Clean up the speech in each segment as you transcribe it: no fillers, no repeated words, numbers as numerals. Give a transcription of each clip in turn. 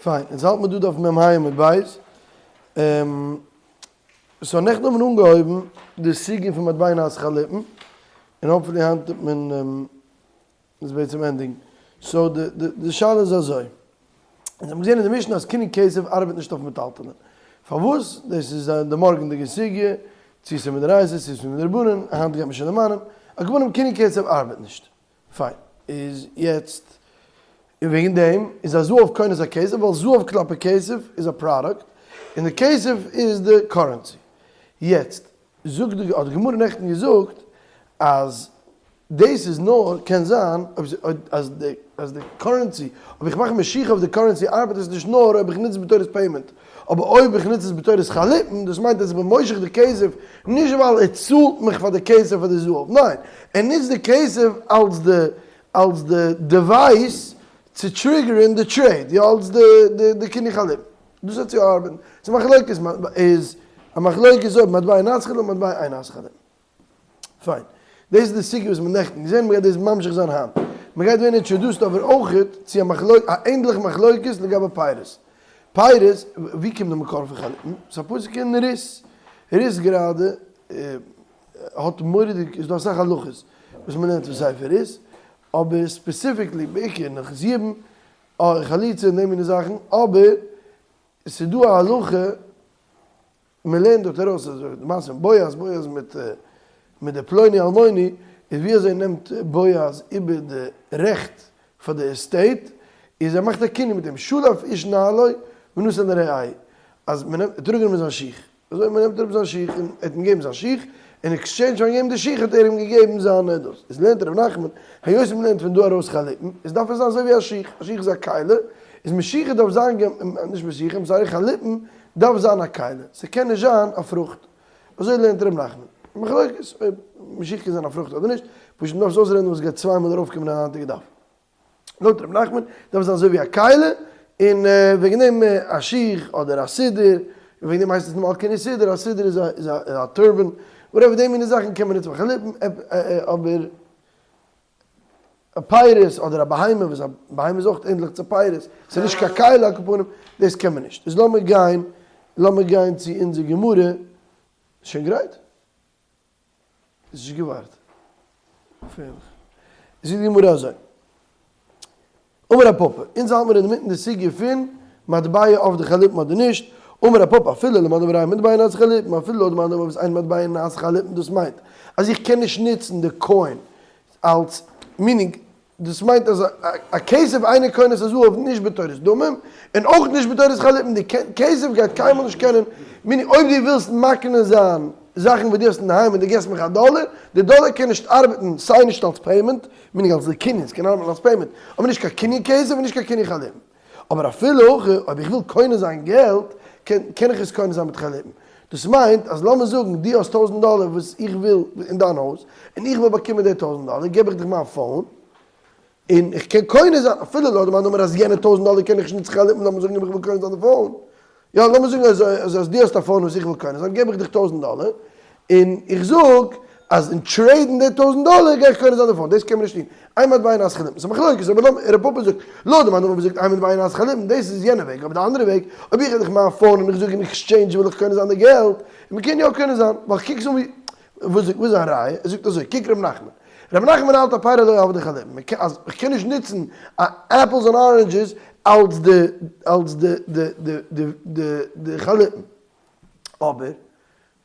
פיין, אונז האלט מיר דא דף מ ה עמוד ב'. so נעכטן האט מען אנגעהויבן די סוגיא פון מטבע נעשה חליפין, און hopefully היינט וועט מען עס בעצם ענדיגן. so די שאלה איז אזוי, אונז האבן געזען אין די משנה אז קנין כסף ארבעט נישט אויף מטלטלין. פארוואס? דאס איז די מארגענדיגע סוגיא, צו ס'איז מדאורייתא צו ס'איז מדרבנן, היינט גייט מען שוין דערמאנען. על כל פנים קנין כסף ארבעט נישט. פיין, איז יעצט, און וועגן דעם איז א זהב קונה את הכסף, ווייל זהב כלפי כסף איז א product, און די כסף איז די currency. יעצט, זאגט די, האט די גמרא נעכטן געזאגט אז דאס איז נאר קען זיין אויב אז די אז די currency, אויב איך מאך משיכה אויף די currency ארבעט עס נישט נאר אויב איך נוץ עס בתורת payment, אבער אויב איך נוץ עס בתורת חליפין, דאס מיינט אז איך בין מושך די כסף נישט ווייל ער צאלט מיך פאר די כסף פאר די זהב, ניין, ער נוצט די כסף אלס די אלס די device צו trigger ען די trade, יא אלס די די די קנין חליפין. דאס האט צו ארבעטן. ס'איז מחלוקת, איז א מחלוקת אויב מטבע נעשה חליפין מטבע אין נעשה חליפין. פיין. דאס איז די סוגיא וואס מ'האט נעכטן געזען, מ'גייט דאס ממשיך זיין היינט. מ'גייט ווערן introduced אבער אויכעט צו א מחלוקת, א ענדליכע מחלוקת לגבי פירות. פירות, ווי קומט די מקור פון חליפין? ס'איז א פסוק אין רות. רות גראדע האט מורא'דיג, איז דא אסאך הלכות וואס מ'לערנט פון ספר רות, אבער specifically בעיקר אין הלכות יבום, חליצה און די מיני זאכן, אבער ס'איז דא א הלכה מען לערנט דארט ארויס אז די מעשה פון בועז, בועז מיט מיט די פלוני אלמוני, איז ווי אזוי נעמט בועז איבער די רעכט פאר די estate, איז ער מאכט א קנין מיט אים, שלף איש נעלו ונתן לרעהו, אז מען נעמט, ער האט אראפגענומען זיין שיך, אזוי מען נעמט אראפ זיין שיך און ער האט אים געגעבן זיין שיך, אין exchange פארן געבן די שיך האט ער אים געגעבן זיינע דאס, איז לערנט ר' נחמן, היות מען לערנט פון דא ארויס חליפין, איז דארף עס זיין אזוי ווי א שיך, א שיך איז א כלי, איז משיכה דארף זיין, נישט משיכה, sorry חליפין, דארף זיין א כלי, ס'קען נישט זיין א פרוכט. אזוי לערנט ר' נחמן. מחלוקת אויב משיכה קען זיין א פרוכט אדער נישט, פשוט מ'דארף עס אויסרעדן וואס גייט צוויי מאל ארויפקומען אין היינטיגע דף. לויט ר' נחמן דארף עס זיין אזוי ווי א כלי, און וועגן דעם א שיך אדער א סודר, און וועגן דעם הייסט עס נארמאל קנין סודר, א סודר איז א turban, whatever די מיני זאכן קען מען נוצן פאר חליפין, אבער א פירות אדער א בהמה וואס א בהמה איז אויך ענדליך צו פירות, ס'איז נישט קיין כלי על כל פנים, דאס קען מען נישט. איז לאמיר גיין, לאמיר גיין צו אונזער גמרא, שוין גרייט? איז נישט געווארט. געפערליך. זאגט די גמרא אזוי, אמר רב פפא, אונז האלט מיר אינמיטן די סוגיא פון מטבע אויף די חליפין אדער נישט, אמר רב פפא אפילו למאן דאמר אין מטבע נעשה חליפין, אפילו לויט מאן דאמר וואס אין מטבע נעשה חליפין דאס מיינט אז איך קען נישט נוצן די coin אלס meaning דאס מיינט אז א כסף אינו קונה את הזהב נישט בתורת דמים און אויך נישט בתורת חליפין, די כסף גייט קיינמאל נישט קענען, meaning אויב דו ווילסט מקנה זיין זאכן וואס דו האסט אינדערהיים און דו געסט מיך א דאלער, די דאלער קען נישט ארבעטן סיי נישט אלס payment, meaning אלס די קנין, ס'קען ארבעטן אלס payment, אבער נישט קיין קנין כסף און נישט קיין קנין חליפין. אבער אפילו הכי, אויב איך וויל קונה זיין געלט, קען איך עס קונה זיין מיט חליפין. דאס מיינט אז לאמיר זאגן דו האסט טויזענט דאלער וואס איך וויל אין דיין הויז, און איך וויל באקומען די טויזענט דאלער, געב איך דיך מיין phone, און איך קען קונה זיין, אפילו לויט די מאן דאמר אז יענע טויזענט דאלער קען איך נישט נוצן חליפין, לאמיר זאגן אויב איך וויל קונה זיין די phone, יא לאמיר זאגן אז אז דו האסט א phone וואס איך וויל קונה זיין, געב איך דיך טויזענט דאלער, און איך זאג אז אין trade ן די טויזענט דאלער גיי איך קונה זיין די phone, דאס קען מען נישט טון, אין מטבע נעשה חליפין, ס'איז א מחלוקת, אבער לאמיר, ר' פפא זאגט, לויט די מאן דאמר וואס זאגט אין מטבע נעשה חליפין, דאס איז יענע וועג, אבער די אנדערע וועג, אויב איך געב דיך מיין phone און איך זאג אין exchange וויל איך קונה זיין די געלט, און מען קען יא קונה זיין, ווייל כ'קוק עס אן ווי, וואס זאגט, וואס איז זיין ראיה? ער זאגט אזוי, קוק ר' נחמן, ר' נחמן האלט אז פירי לא עבדי חליפין, מען קען, אז איך קען נישט נוצן א apples און oranges אלס די, אלס די, די, די, די, די, די חליפין, אבער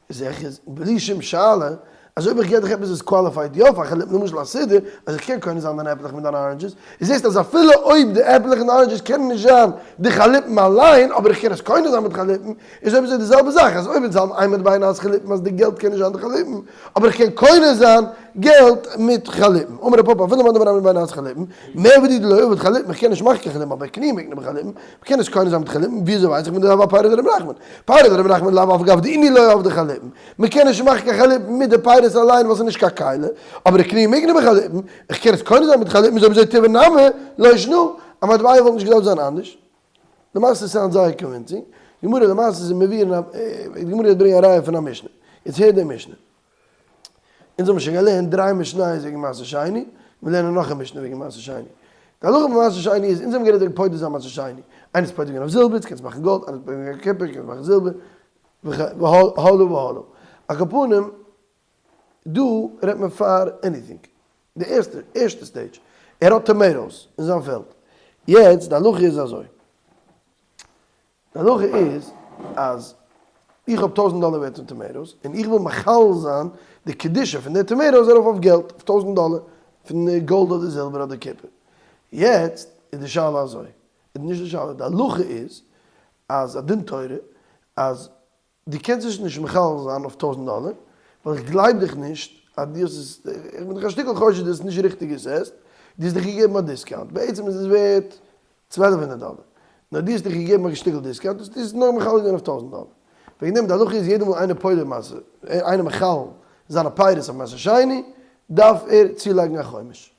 זע איך איז בלי שום שאלה אז אויב איך געב דיך עפעס וואס qualified יא פאר חליפין למשל א סידור אז איך קען קונה זיין דיינע עפלעך מיט דיינע oranges איז זעסט אז אפילו אויב די עפלעך און די oranges קענען נישט זיין די חליפין אליין אבער איך קען עס קונה זיין מיט חליפין איז אויב אזוי די זעלבע זאך אז אויב אונז האלטן אין מטבע נעשה חליפין אז די געלט קען נישט זיין די חליפין אבער איך קען קונה זיין געלט מיט חליפין אמר רב פפא אפילו מאן דאמר אין מטבע נעשה חליפין מער ווי די דלא עביד חליפין איך קען נישט מאכן קיין חליפין אבער קנויי מקני בחליפין מ'קען עס קונה זיין מיט חליפין, וויאזוי ווייס איך מדהוה אפירות דרבי נחמן? פירות דרבי נחמן לאו אף על גב דאינהו לא עבדי חליפין, מ'קען נישט מאכן קיין חליפין מיט די פירות אליין ווייל ס'איז נישט קיין כלי, אבער קנויי מקני בחליפין, איך קען עס קונה זיין מיט חליפין איז אויב אזוי טבע נמי לא שנא, א מטבע וואלט נישט געדארפט זיין אנדערש. למעשה sound זייער convincing, גמרא למעשה איז מבאר אין א, די גמרא גייט ברענגען א ראיה פון א משנה, יעצט הער די משנה. אונז האבן שוין געלערנט דריי משניות וועגן מעשר שני, מיר לערנען נאך א משנה וועגן מעשר שני. די הלכה פון מעשר שני איז, אונז האבן גערעדט וועגן פודה זיין מעשר שני, איינער איז פודה געווען אויף זילבער, קענסט מאכן גאלד, איינער איז פודה געווען אויף קופער, קענסט מאכן זילבער, והלאה והלאה. על כל פנים, דא רעדט מען פאר anything. די ערשטע ערשטע stage, ער האט tomatoes אין זיין פעלד. יעצט די הלכה איז אזוי. די הלכה איז אז איך האב טויזענט דאלער ווערט פון tomatoes און איך וויל מחלל זיין די קדושה פון די tomatoes ארויף אויף געלט, אויף טויזענט דאלער פון גאלד אדער זילבער אדער קופער. יעצט איז די שאלה אזוי, איז נישט די שאלה, די הלכה איז אז א דין תורה אז דו קענסט עס נישט מחלל זיין אויף טויזענט דאלער, ווייל איך גלייב דיך נישט אז דו האסט עס, איך בין דיך א שטיקל חושד דו האסט עס נישט ריכטיג געסעסט, דו האסט דיך געגעבן א discount, בעצם איז עס ווערט צוועלף הונדערט דאלער, נאר דו האסט דיך געגעבן א שטיקל discount, האסטו עס נאר מחלל געווען אויף טויזענט דאלער. וועגן דעם די הלכה איז יעדע מאל איינער פודה מעשר, איינער מחלל זיינע פירות אויף מעשר שני, דארף ער צולייגן א חומש.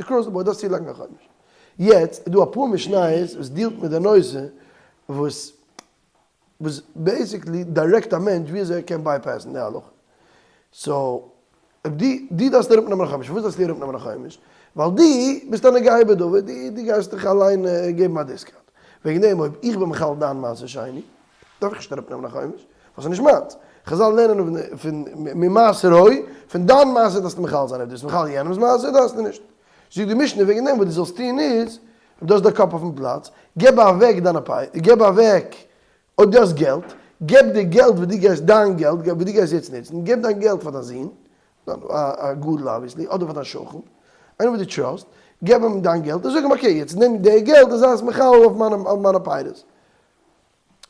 across the board דארפסט צולייגן א חומש. יעצט איז דא אפאר משניות וואס דיעלט מיט די נושא וואס וואס basically direct א מענטש ווי אזוי ער קען bypass ן די הלכה. so אויב דו דו דארפסט אראפ נעמען א חומש, פארוואס דארפסטו אראפ נעמען א חומש? ווייל דו ביסט א נוגע בדבר, דו דו גייסט דיך אליין געבן א discount. וועגן דעם אויב איך בין מחלל דיין מעשר שני, דארף איך נישט אראפ נעמען א חומש, ווייל ס'איז נישט מיינס. חזל לערנען פון ממעשר הוי, פון דיין מעשר דארפסטו מחלל זיין, אויב דו ביסט מחלל יענעמ'ס מעשר דארפסטו נישט. זאגט די משנה וועגן דעם וואס דו זאלסט טון איז, אויב דו האסט די קאפ אויפן פלאץ, געב אוועק דיינע פיי, געב אוועק, אויב דו האסט געלט, געב די געלט וואס דו גייסט, דיין געלט וואס דו גייסט יעצט נוצן, געב דיין געלט פאר דיין זון, א גדול obviously, אדער פאר דיין שכן, איינער וואס דו trust סט, געב אים דיין געלט און זאג אים okay, יעצט נעם די געלט און זיי עס מחלל אויף מיינע פירות.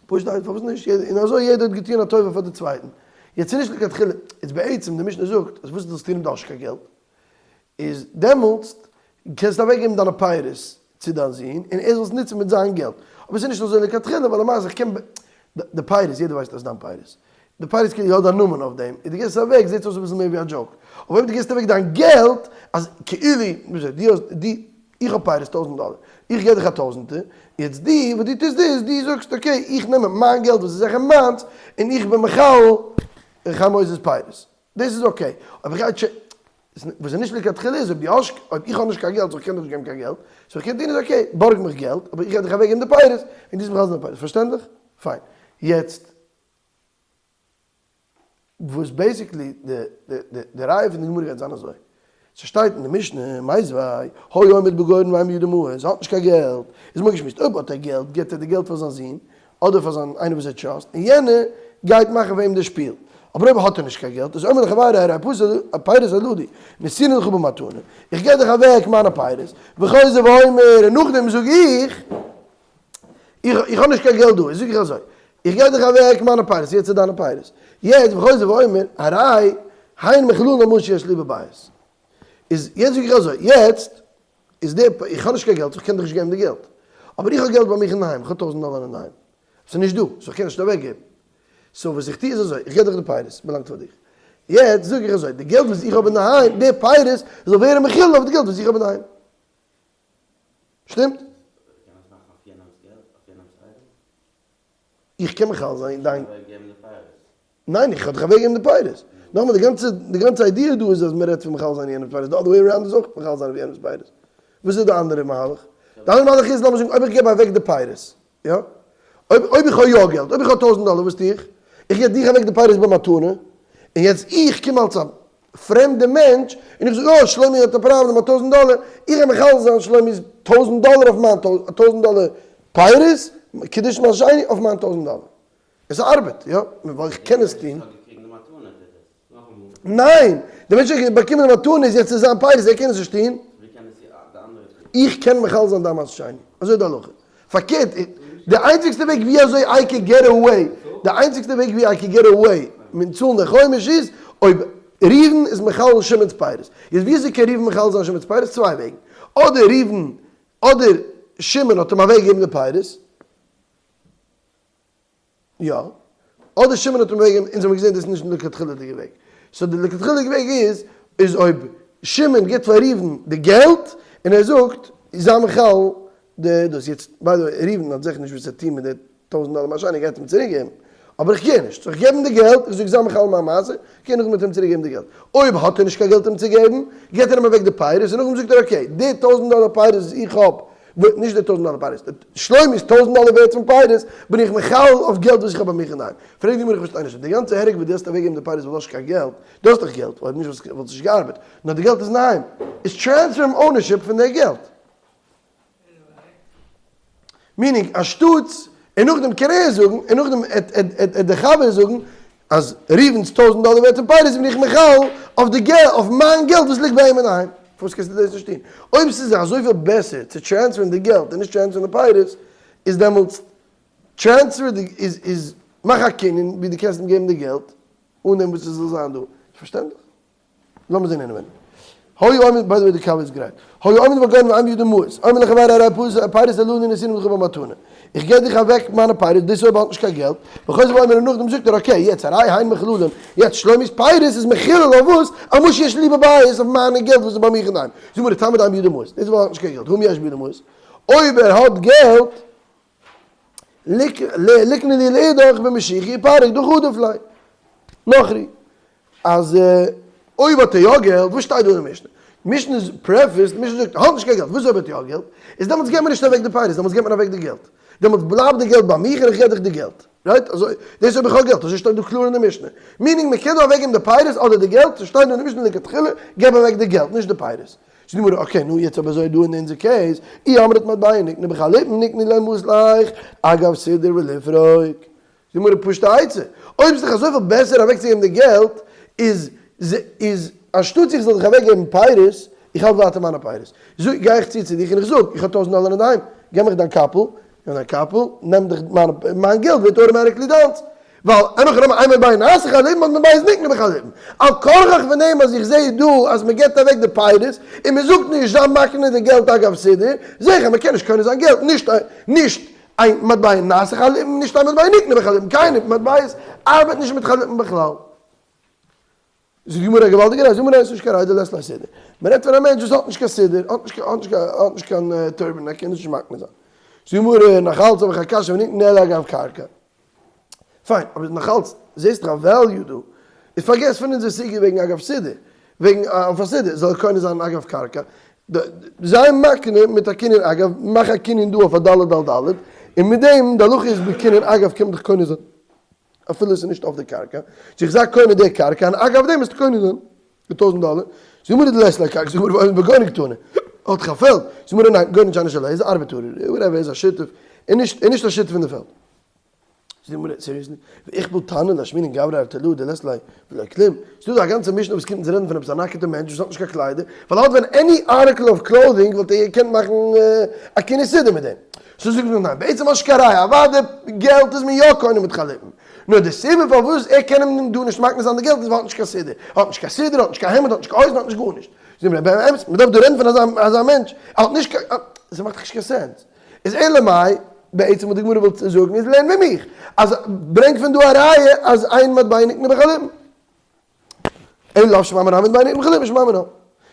פשוט איינפאך, פארוואס נישט? און אזוי יעדער האט געטון א טובה פאר די צווייטן. יעצט איז נישט לכתחילה, יעצט בעצם די משנה זאגט אז וואס דו זאלסט טון אויב דו האסט נישט קיין געלט, איז דעמאלטסט קענסטו אוועק געבן דיינע פירות צו דיין זון און ער זאל עס נוצן מיט זיין געלט, אבער ס'איז נישט אזוי לכתחילה ווייל למעשה איך קען די פירות יעדער ווייסט אז דיין פירות, די פירות כאילו האט דיין נאמען אויף דעם, און דו געבסט עס אוועק זעט עס אויס אביסל מער ווי א joke, אבער אויב דו געבסט אוועק דיין געלט אז כאילו וויאזוי דו האסט דו איך האב פירות טויזנט דאלער איך געב דיך א טויזנטער, יעצט דו וואס דו טוסט איז דו זאגסט okay איך נעם מיט מיין געלט וואס איז זיכער מיינס און איך בין מחלל חיים עוזר'ס פירות. דאס איז okay, אבער איך גיי טשע. וואס איז נישט לכתחילה איז אויב דו האסט, אויב איך האב נישט קיין געלט, so איך קען דיר נישט געבן קיין געלט, so איך קען טון איז okay, בארג מיך געלט, אבער איך גיי דיך אוועקגעבן די פירות, און דו זאלסט מיך האלטן די פירות. פארשטענדליך? פיין. יעצט, וואס basically די די די ראיה פון די גמרא גייט זיין אזוי. ס'שטייט אין די משנה, מיתיבי, היה עומד בגורן ואין בידו מעות, ער האט נישט קיין געלט, איז מיר געשמועסט, אויב האט ער געלט געבט ער די געלט פאר זיין זון, אדער פאר זיין איינער וואס ער trust, און יענער גייט מאכן פאר אים די שפיל. אבער אויב האט ער נישט קיין געלט, איז אומר לחבירו הרי הפירות הללו נתונין לך במתנה, איך געב דיך אוועק מיינע פירות, וחוזר ואומר, און נאכדעם זאג איך, איך האב נישט קיין געלט דא, זאג איך אזוי, איך געב דיך אוועק מיינע פירות, יעצט איז דיינע פירות, יעצט וחוזר ואומר, הרי הן מחוללין על מה שיש לי בבית. איז יעצט זאג איך אזוי, יעצט איז די, איך האב נישט קיין געלט, איך קען דיך נישט געבן די געלט, אבער איך האב געלט ביי מיך אינדערהיים, איך האב טויזנט דאלער אינדערהיים, ס'איז נישט דא, so איך קען נישט אוועק געבן, so וואס איך טו איז אזוי, איך געב דיך די פירות, באלאנגט פאר דיך, יעצט זאג איך אזוי, די געלט וואס איך האב אינדערהיים, די פירות זאל ווערן מחולל אויף די געלט וואס איך האב אינדערהיים. שטימט? איך קען מחלל זיין דיין. ניין איך האב דיך אוועקגעגעבן די פירות. נאכאמאל די גאנצע די גאנצע idea דא איז אז מען רעדט פון מחלל זיין יענעמס פירות, די other way around איז אויך מחלל זיין אויף יענעמס פירות. וואס איז די אנדערע מהלך? די אנדערע מהלך איז לאמיר זאגן אויב איך געב אוועק די פירות, יא? אויב אויב איך האב יא געלט, אויב איך האב טויזנט דאלער וואס טו איך? איך געב דיך אוועק די פירות במתנה, און יעצט איך קום אלס א פרעמדע מענטש, און איך זאג אה שלומי האט א פראבלעם האט טויזנט דאלער, איך גיי מחלל זיין שלומי'ס טויזנט דאלער אויף מיין טויזנט דאלער פירות, קידוש מעשר שני אויף מיין טויזנט דאלער. עס ארבעט, יא, ווייל איך קען עס טון. ניין! די מענטש האט באקומען די מתנה איז יעצט אין זיין פירות, ער קען עס נישט טון. איך קען מחלל זיין דיין מעשר שני, אזוי איז די הלכה. פארקערט, די איינציגסטע וועג ווי אזוי I can get away, די איינציגסטע וועג ווי I can get away מיטן צאלן די חומש איז אויב ראובן איז מחלל שמעון'ס פירות. יעצט ווי אזוי קען ראובן מחלל זיין שמעון'ס פירות? צוויי וועגן. אדער ראובן, אדער שמעון האט אים אוועקגעגעבן די פירות, יא. אדער שמעון האט אים אוועקגעגעבן, אונז האבן געזען דאס איז נישט די לכתחילה'דיגע וועג. so די לכתחילה'דיגע וועג איז, איז אויב שמעון גיבט פאר ראובן די געלט, און ער זאגט, זיי מחלל די דאס. יעצט by the way, ראובן האט זיכער נישט וואס צו טון מיט די טויזנט דאלער מעשר שני, ער גייט אים צוריק געבן. אבער איך קער נישט, זאל איך געבן די געלט, איך זאג זיי מחלל מיין מעשר, קען נאכדעם מיט אים צוריק געבן די געלט. אויב האט ער נישט קיין געלט אים צו געבן, געבט ער אים אוועק די פירות, און נאכדעם זאגט ער okay, די טויזנט דאלער פירות וואס איך האב, נישט די טויזנט דאלער פירות, שלומי'ס טויזנט דאלער ווערט פון פירות, בין איך מחלל אויף געלט וואס איך האב ביי מיך אינדערהיים. פרעגט די גמרא איך פארשטיי נישט, די גאנצע הרג וואס דו האסט אוועקגעגעבן די פירות ווייל דו האסט נישט קיין געלט, דו האסט דאך געלט, אויב נישט וואלט עס נישט געארבעט, נאר די געלט איז אינדערהיים, איז transfer אים ownership פון די געלט. meaning אנשטאטס, און נאכדעם קען ער זאגן, און נאכדעם עט די חבר זאגן, אז ראובן'ס טויזנט דאלער ווערט פון פירות בין איך מחלל אויף די געלט, אויף מיין געלט וואס ליגט ביי אים אינדערהיים. פארוואס קענסטו דאס נישט טון? אויב ס'איז אזויפיל בעסער צו transfer ן די געלט און נישט transfer ן די פירות, איז דעמאלטס transfer די, איז איז מאך א קנין ווי דו קענסט אים געבן די געלט אן דעם וואס עס זאל זיין דא. פארשטענדליך? לאמיר זען אינעווייניג. היה עומד, by the way די קאווע איז גרייט. היה עומד בגורן ואין בידו מעות. אומר לחברו הרי פירות הללו נתונים לך במתנה. איך געב דיך אוועק מיינע פירות, דאס אויב האט נישט קיין געלט. וחוזר ואומר און נאכדעם זאגט ער okay יעצט הרי הן מחוללין, יעצט שלומי'ס פירות איז מחולל אויף וואס? על מה שיש לי בבית, אויף מיינע געלט וואס איז ביי מיך אינדערהיים. זאג מיר תלמוד אין בידו מעות. דאס ווייל ער האט נישט קיין געלט. הא אם יש בידו מעות. אויב ער האט געלט. ליקני לי לאידך במשיחי פרק דחדף ליה. נוכרי. אז אויב האט ער יא געלט, וואס שטייט דא אין די משנה? משנה איז preface, די משנה זאגט האט נישט קיין געלט, וואס אויב האט יא געלט? איז דעמאלטס געבט מען נישט אוועק די פירות, דעמאלטס געבט מען אוועק די געלט. דעמאלטס בלייבט די געלט ביי מיך און איך געב דיך די געלט. right? אזוי, דאס אויב איך האב געלט, אזוי שטייט דא קלאר אין די משנה. meaning מען קען דא אוועקגעבן די פירות אדער די געלט, ס'שטייט דא אין די משנה לכתחילה, געב אוועק די געלט, נישט די פירות. זאגט די גמרא, okay, נו יעצט אויב אזוי דא אין אונזער case, אי אמרת מטבע נקנה בחליפין נקנה ליה מעות ליך, אגב סודר ולפרוק. די גמרא פשוטע עצה, אויב איז דאך אזויפיל בעסער אוועקצוגעבן די געלט, איז איז אנשטאטס איך זאל דיך אוועקגעבן פירות, איך האלט ווייטער מיינע פירות, זאג, גיי איך צו צו דיך און איך זאג, איך האב טויזנט דאלער אינדערהיים, געב מיך דיין קאפל, נעם דיין קאפל, נעם דיך מיינע, מיין געלט ווערט automatically דיינס, ווייל אין הכי נמי אין מטבע נעשה חליפין האט מטבע נקנה בחליפין, על כרחך פון דעם אז איך זע דא אז מען געבט אוועק די פירות, און מען זאגט נישט זיי מקנה די געלט אגב סודר, זע איך אז מען קען נישט קונה זיין געלט, נישט נישט אין מטבע נעשה חליפין, נישט אין מטבע נקנה בחליפין, קיינער פון מטבעות ארבעט נישט מיט חליפין בכלל. זאגט די גמרא א געוואלדיגע ראיה, זאגט די גמרא עס איז נישט קיין ראיה דלית ליה סודר, מען רעדט פון א מענטש וואס האט נישט קיין סודר, האט נישט קיין האט נישט קיין האט נישט קיין turban, ער קען נישט מקנה זיין. זאגט די גמרא, נאך אלץ האב איך א קשיא ונקנה אלא אגב קרקע. פיין, אבער נאך אלץ זעסט דאך א value דא. איז פארגעס פון אונזער סוגיא וועגן אגב סודר, וועגן אויף א סודר זאל ער קונה זיין אגב קרקע. זיי מקנה מיט א קנין אגב, מאך א קנין דא אויף א ד' על ד', און מיט דעם, די הלכה איז בקנין אגב קען מען דאך קונה זיין אפילו עס איז נישט אויף די קרקע, צו איך זיי קונה די קרקע און אגב דעם וועסטו קונה זיין די טויזנט דאלער, זאג מיר די לעסט קרקע, זאג מיר וואו בגורן קטנה, האט דאך א פעלד, זאג מיר ניין גורן שאני שלה איז א ארבעטארער, whatever איז א שותף, און נישט און נישט א שותף אין די פעלד. זאג מיר seriously, ואיכפל תנא לאשמועינן גברא ארטלא דלית ליה ולא כלום, ס'דא דא א גאנצע משנה וואס קומט אונז רעדן פון עפעס א נאקעטע מענטש וואס האט נישט קיין קליידער, ווייל ער האט ווען any article of clothing וואלט ער געקענט מאכן א קנין סודר מיט דעם. so זאגט מען ניין, בעצם האסט נישט קיין ראיה, אוודאי געלט איז מען יא קונה מיט חליפין, נאר די סיבה פארוואס ער קען אים דא נישט מקנה זיין די געלט איז ווייל ער האט נישט קיין סודר, ער האט נישט קיין סודר, ער האט נישט קיין העמד, ער האט נישט קיין הויזן, ער האט נישט גארנישט. זאגט מען באמת, מען דארף דא רעדן פון אזא אזא מענטש, ער האט נישט קיין, ס'מאכט דאך נישט קיין sense. איז אלא מאי, בעצם וואס די גמרא וויל זאגן איז לערן ווי מיך, אז ברענג פון דא א ראיה אז אין מטבע נקנה בחליפין. אין לאו שמע מינה מטבע נקנה בחליפין שמע מינה.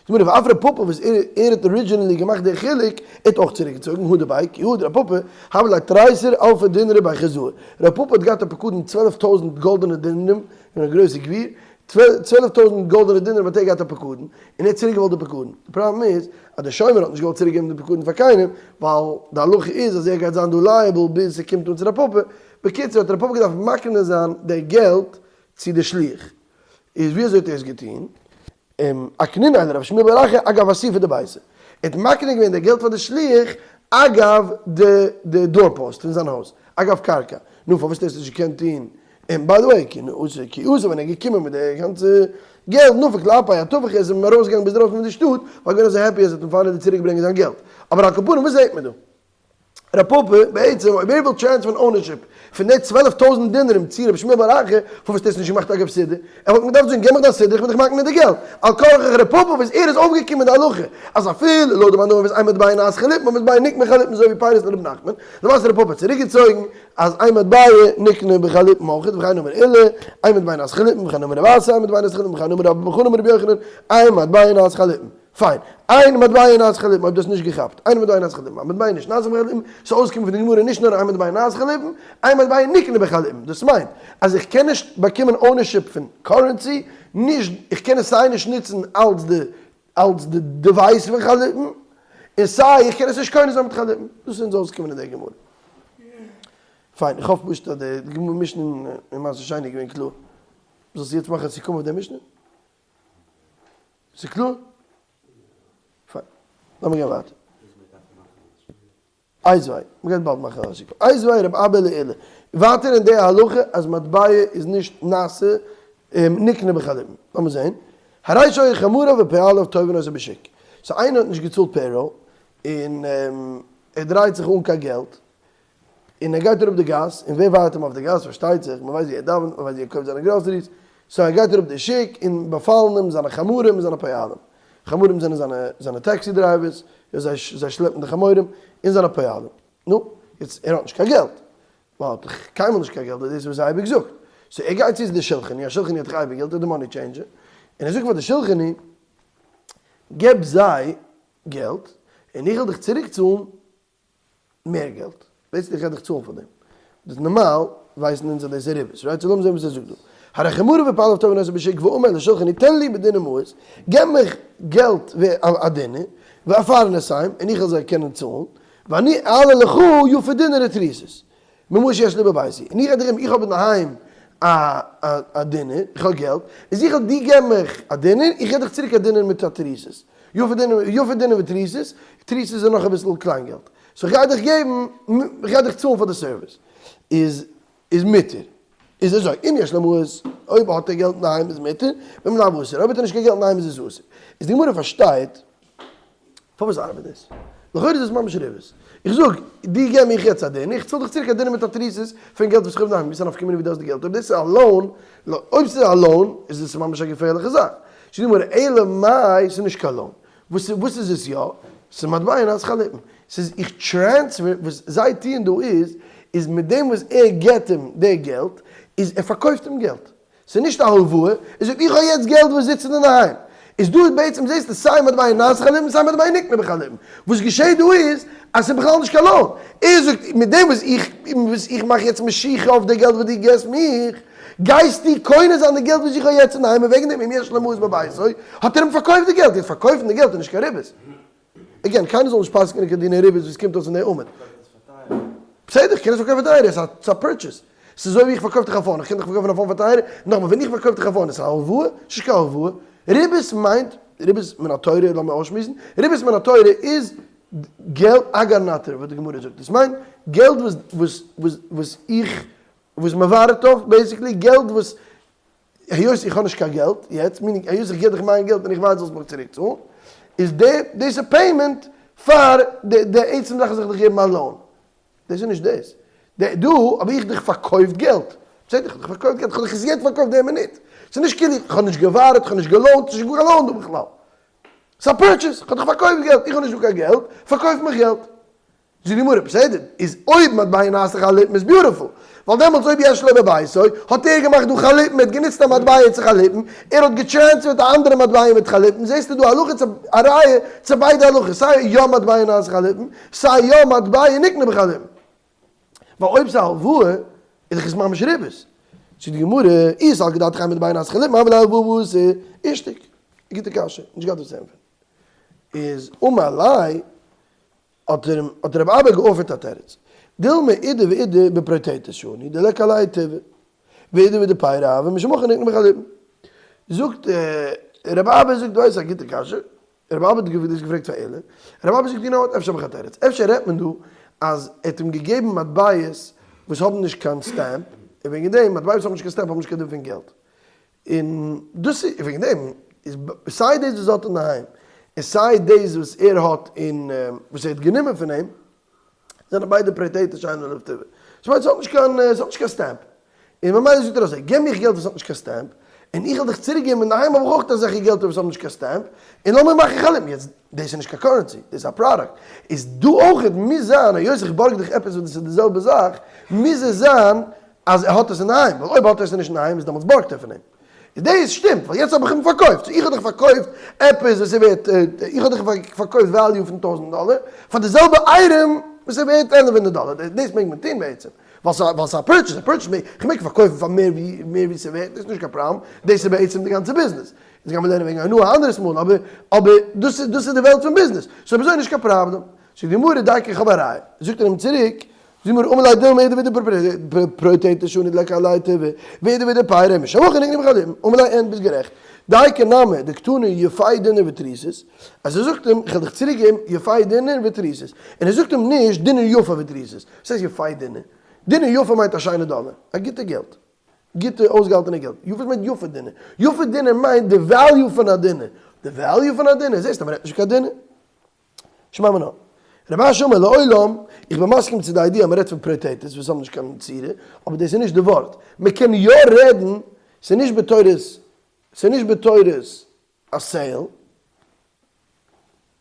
זאגט מיר רב פפא וואס ער ער האט originally געמאכט די חילוק, ער האט אויך צוריק געצויגן, הא דביי כי הא דרב פפא, הוה ליה תריסר אלפי דינרי בי חוזאי, רב פפא האט געהאט א פקדון 12 טויזנט גאלדענע דינרים, געווען א גרויסע גביר, 12 טויזנט גאלדענע דינרים האט ער געהאט א פקדון, און ער האט צוריק געוואלט די פקדון, די פראבלעם איז אז דער שומר האט נישט געוואלט צוריק געבן די פקדון פאר קיינעם, ווייל די הלכה איז אז ער גייט זיין דא liable ביז ס'קומט אן צו רב פפא, בקיצור האט רב פפא געדארפט מקנה זיין די געלט צו די שליח, איז ווי אזוי האט ער עס געטון? אקניניה לרב שמואל בר אחא אגב אסיפא דביתיה, ער האט מקנה געווען די געלט פאר די שליח אגב די די door post פון זיין הויז, אגב קרקע, נו פארוואס האט ער עס נישט געקענט טון? און by the way כי אתא כי אתא ווען ער איז געקומען מיט די גאנצע געלט נפק לאפיה אתווכא איז אים ארויסגעגאנגען ביז דרויסן פון די שטאט, ווייל געווען אזוי happy אז ער האט אים finally צוריק געברענגט זיין געלט, אבער על כל פנים וואס זעט מען דא? ר' פפא, בעצם אויב ער וויל transfer ן ownership פון די 12 טויזנט דינרים צו רבי שמואל בר אחא, פארוואס האט ער עס נישט געמאכט אגב סודר? ער וואלט געדארפט זאגן געב מיך דיין סודר איך בין דיך מקנה די געלט. על כרחך ר' פפא וואס ער איז אויפגעקומען די הלכה אז אפילו לויט די מאן דאמר וואס אין מטבע נעשה חליפין מטבע נקנה בחליפין אזוי ווי פירות לר' נחמן, למעשה ר' פפא האט צוריקגעצויגן אז אין מטבע נקנה בחליפין אויך, וכן אמר עולא, אין מטבע נעשה חליפין, וכן אמר רב אסי אין מטבע נעשה חליפין, וכן אמר רבה בר בר חנה אמר רבי יוחנן, אין מטבע נעשה חליפין. פיין. אין מטבע נעשה חליפין, אויב דו האסט נישט געכאפט. אין מטבע נעשה חליפין. א מטבע נישט נעשה בחליפין, ס'איז אויסגעקומען פון די גמרא נישט נאר אין מטבע נעשה חליפין, אין מטבע נקנה בחליפין. דאס מיינט אז איך קען נישט באקומען ownership פון currency, נישט, איך קען עס סיי נישט נוצן אלס די אלס די device פון חליפין, און סיי איך קען עס נישט קונה זיין מיט חליפין. דאס איז אונז אויסגעקומען אין דער גמרא. פיין, איך האף פשוט אז די גמרא משנה אין מעשר שני איז געווען קלאר. זאלסט יעצט מאכן א סיכום אויף די משנה? ס'איז קלאר? פיין. לאמיר גיין ווייטער. איתיביה, מ'גייט באלד מאכן א סיכום. איתיביה רב אבא לעולא. ווייטער אין די הלכה אז מטבע איז נישט נעשה נקנה בחליפין. לאמיר זעהן. הרי שהיו חמריו ופועליו תובעין אותו בשוק. so איינער האט נישט געצאלט payroll און ער דרייט זיך אן קיין געלט. און ער גייט אראפ די גאס, און ווער ווארט אים אויף די גאס? פארשטייט זיך, מען ווייסט ווי ער דאווענט, מען ווייסט ווי ער קויפט זיינע groceries, so ער גייט אראפ די שוק, און באפאלן אים זיינע חמרים און זיינע פועלים. חמרים זענען זיינע זיינע taxi drivers, זיי זיי שלעפן די חמורים, און זיינע פועלים. נו, יעצט ער האט נישט קיין געלט, ווייל ער האט דאך קיינמאל נישט קיין געלט, דאס איז וואס זיי האבן געזאגט. so ער גייט צו צו די שולחני, א שולחני האט דאך אייביג געלט, ער איז די money changer, און ער זאגט פאר די שולחני, געב זיי געלט, און איך וועל דיך צוריק צאלן מער געלט, בעצם איך גיי דיך צאלן פאר דעם. דאס נארמאל ווייסן אונז אז דאס איז ריבית, right? so לאמיר זען וואס ער זאגט דא. הרי חמריו ופועליו תובעין אותו בשוק ואמר לשולחני תן לי בדינר מעות, געב מיך געלט א דינר, ואפרנסם, און איך וועל זיי קענען צאלן, ואני אעלה לך יפה דינר ותריסות, ממה שיש לי בביתי, און איך גיי דיר געבן, איך האב אינדערהיים א א דינר, איך האב געלט, איז איך וועל דיר געבן מיך א דינר, איך געב דיך צוריק א דינר מיט א תריסות. יפה דינר, יפה דינר ותריסות, תריסות איז נאך אביסל קליינגעלט. so איך גיי דיך געבן, איך גיי דיך צאלן פאר די service. איז איז מותר. איז אזוי, אם יש לו מעות, אויב האט ער געלט אינדערהיים איז מותר, ואם לאו אסור, אויב האט ער נישט קיין געלט אינדערהיים איז עס אסור. איז די גמרא פארשטייט. פארוואס ארבעט דאס? לכאורה איז עס ממש ריבית. איך זאג, דו געב מיך יעצט א דינר, איך צאל דיך צוריק א דינר מיט א תריסות פון געלט וואס איך האב אינדערהיים, ווי איז א נפקא מינה ווי דו האסט די געלט? אויב דאס איז א loan, אויב ס'איז א loan איז עס ממש א געפערליכע זאך. זאגט די גמרא, אלא מאי ס'איז נישט קיין loan. וואס וואס איז עס יא? ס'איז מטבע נעשה חליפין. ס'איז איך transfer, וואס זיי טוען דא איז, איז מיט דעם וואס ער געבט אים די געלט, איז ער פארקויפט אים געלט. ס'איז נישט א הלוואה, ער זאגט איך האב יעצט געלט וואס זיצט אינדערהיים. איז דא בעצם זעסטו סיי מטבע נעשה חליפין סיי מטבע נקנה בחליפין. וואס געשעהט דא איז אז ס'איז בכלל נישט קיין loan. ער זאגט מיט דעם וואס איך וואס איך מאך יעצט משיכה אויף די געלט וואס דו געסט מיך, גייסטו קונה זיין די געלט וואס איך האב יעצט אינדערהיים און וועגן דעם אם יש לו מעות בביתו האט ער אים פארקויפט די געלט. יעצט פארקויפן די געלט איז נישט קיין ריבית. again, קיינער זאל נישט פסק'נען קיין דיני ריבית וואס קומט אויס אין די עמוד. בסדר, איך קען עס פארקויפן טייערער, ס'איז א purchase. ס'איז אזוי ווי איך פארקויף דיך א phone, איך קען דיך פארקויפן א phone פאר טייערער, נאכאמאל, ווען איך פארקויף דיך א phone, איז עס א הלוואה? ס'איז נישט קיין הלוואה. ריבית מיינט, ריבית מן התורה, לאמיר אויסשמועסן, ריבית מן התורה איז געלט אגר נטר, וואס די גמרא זאגט. דאס מיינט, געלט וואס וואס וואס וואס איך, וואס מ'ווארט אויף, basically, געלט וואס היות איך האב נישט קיין געלט יעצט, meaning היות איך גיב דיך מיין געלט און איך ווארט זאלסט מיך צוריק צאלן, איז די דאס איז payment פאר די די עצם זאך אז איך דיך געבן א loan. דאס איז נישט דאס. די דא האב איך דיך פארקויפט געלט. בסדר, איך האב דיך פארקויפט געלט, איך האב דיך עס יעצט פארקויפט די מינוט. ס'איז נישט כאילו איך האב נישט געווארט, איך האב נישט געלאונט, ס'איז נישט געווען קיין loan דא בכלל. ס'איז א purchase, איך האב דיך פארקויפט געלט, איך האב נישט דא קיין געלט, פארקויף מיך געלט. זאגט די גמרא, בסדר, איז אויב מטבע נעשה חליפין איז beautiful, ווייל דעמאלטס אויב יש לו בביתו, האט ער געמאכט דא חליפין, ער האט גענוצט א מטבע צו חליפין, ער האט געטרענספערט א אנדערע מטבע מיט חליפין, זעסטו דא הלכה צו א ראיה צו ביידע הלכות, סיי יא מטבע נעשה חליפין, סיי יא מטבע נקנה בחליפין. ווייל אויב ס'איז א הלוואה, איז דאך עס ממש ריבית. זאגט די גמרא, אי סלקא דעתך מטבע נעשה חליפין, הוה ליה הלוואה ואתי, אישתיק. גוטע קשיא, נישט געהאט וואס צו ענטפערן. איז אמר ליה, האט האט רבי אבא געאפערט א תירוץ, דילמא אידי ואידי בפרוטרוט שנו דליכא עלייהו טיבעא, ואידי ואידי פירי הוו משום הכי נקנה בחליפין. זאגט רבי אבא זאגט דא איז א גוטע קשיא, רבי אבא האט דאס געפרעגט פאר עולא, רבי אבא זאגט you know what אפשר האב איך א תירוץ, אפשר רעדט מען דא אז ער האט אים געגעבן מטבעות וואס האבן נישט קיין stamp, און וועגן דעם מטבעות וואס האבן נישט קיין stamp האבן נישט קיין דין פון געלט, און דאס איז וועגן דעם איז סיי דאס וואס ער האט אינדערהיים און סיי דאס וואס ער האט און וואס ער האט גענומען פון אים זענען ביידע פרוטרוט שאין עליו טיבעא. דאס מיינט ס'האט נישט קיין ס'האט נישט קיין stamp. און ממילא זאגט ער אזוי געב מיך געלט וואס האט נישט קיין stamp און איך וועל דיך צוריק געבן אינדערהיים האב איך אויך אזעלכע געלטער וואס האבן נישט קיין stamp און לאמיר מאכן חליפין. יעצט דאס איז נישט קיין currency דאס איז א product. איז דא אויכעט מוז זיין היות איך בארג דיך עפעס וואס דאס איז די זעלבע זאך מוז עס זיין אז ער האט עס אינדערהיים, ווייל אויב האט ער עס נישט אינדערהיים איז דעמאלטס בארגט ער פון אים. איז דאס שטימט, ווייל יעצט האב איך אים פארקויפט, so איך האב דיך פארקויפט עפעס וואס איז ווערט, איך האב דיך פארקויפט value פון טויזענט דאלער, פאר די זעלבע אייטעם וואס איז ווערט עלף הונדערט דאלער, דאס מעג מען טון בעצם, ווייל ס'איז א purchase, א purchase מעג, איך מעג פארקויפן פאר מער ווי מער ווי ס'איז ווערט, דאס איז נישט קיין פראבלעם, דאס איז בעצם די גאנצע ביזנעס. אונז גיימיר לערנען וועגן הונאה א אנדערעס מאל, אבער אבער דאס איז דאס איז די וועלט פון ביזנעס, so אויב אזוי נישט קיין פראבלעם. זאגט די גמרא דייקא איך האב א ראיה, זאגט ער אים צוריק, זאגט די גמרא אמר ליה דילמא אידי ואידי פרוטתא שני דליכא עלייהו טיבעא, ואידי ואידי פירי משום הכי נקני בחליפין, אמר ליה אין ביסט גערעכט, דייקא נמי דקתני יפה דינר ותריסות, אז ער זאגט אים איך וועל דיך צוריק געבן יפה דינר ותריסות, און ער זאגט אים נישט דינר יפה ותריסות, וואס הייסט יפה דינר? דינר יפה מיינט א שיינע דאלער, א גוטע געלט. גוטע אויסגעהאלטענע געלט. יפה מיינט יפה דינר. יפה דינר מיינט די value פון א דינר. די value פון א דינר, זעסט אז מ'רעדט נישט קיין דינר. שמע מינה. רב אשי אמר לעולם, איך בין מסכים צו די idea אז מ'רעדט פון פרוטתות וואס האבן נישט קיין צורה, אבער דאס איז נישט די ווארט. מ'קען יא רעדן, ס'איז נישט בתורת, ס'איז נישט בתורת א sale.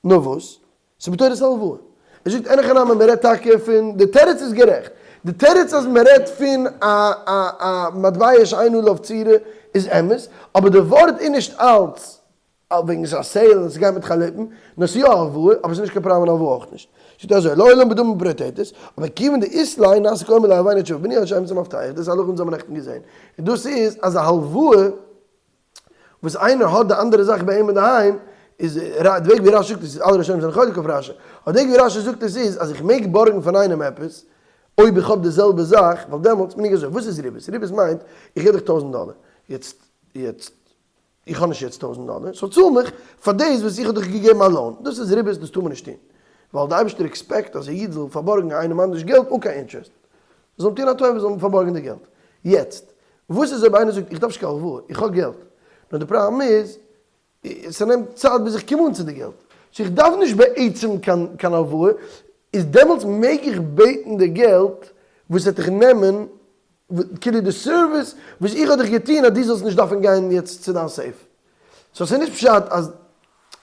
נאר וואס? ס'איז בתורת הלוואה. ער זאגט אין הכי נמי מ'רעדט טאקע פון, די תירוץ איז גערעכט. די תירוץ אז מ'רעדט פון א א א מטבע שאין עליו צורה איז אמת, אבער די ווארט איז נישט אלץ וועגן ס'איז א sale און ס'גייט מיט חליפין, נאר ס'איז יא א הלוואה, אבער ס'איז נישט קיין פראבלעם אין הלוואה אויך נישט. זאגט ער אזוי, לעולם בדמים פרוטתות, אבער כיוון דאית ליה נעשה כאומר ליה הלויני תשובה בני עד שאמצא מפתח, דאס איז א הלכה אונז האבן נעכטן געזען, און דאס איז אז א הלוואה וואס איינער האט די אנדערע זאך ביי אים אינדערהיים, איז די וועג ווי רשי זאגט עס איז, אלע ראשונים זענען חולק אויף רשי, אבער די וועג ווי רשי זאגט עס איז, אז איך מעג בארגן פון איינעם עפעס, אויב איך האב די זעלבע זאך, ווייל דעמאלטס בין איך אזוי, וואס איז ריבית? ריבית מיינט, איך געב דיך טויזנט דאלער, יעצט, יעצט, איך האב נישט יעצט טויזנט דאלער, so צאל מיך פאר דאס וואס איך האב דיך געגעבן א loan, דאס איז ריבית, דאס טאר מען נישט טון, ווייל די אייבערשטער expect אז א איד זאל פארבארגן איינעם אנדערש געלט אן קיין interest, זאל אים טון א טובה זאל אים פארבארגן די געלט, יעצט, וואס איז אויב איינער זאגט איך דארף נישט קיין הלוואה, איך האב געלט, נאר די פראבלעם איז, ס'נעמט צייט ביז איך קום אן צו די געלט, so איך דארף נישט בעצם קיין קיין הלוואה, איז דעמאלטס מעג איך בעטן די געלט וואס וועט דיך נעמען, כאילו די service וואס איך האב דיך געטון אז דו זאלסט נישט דארפן גיין יעצט צו דיין safe. so ס'איז נישט פשט אז,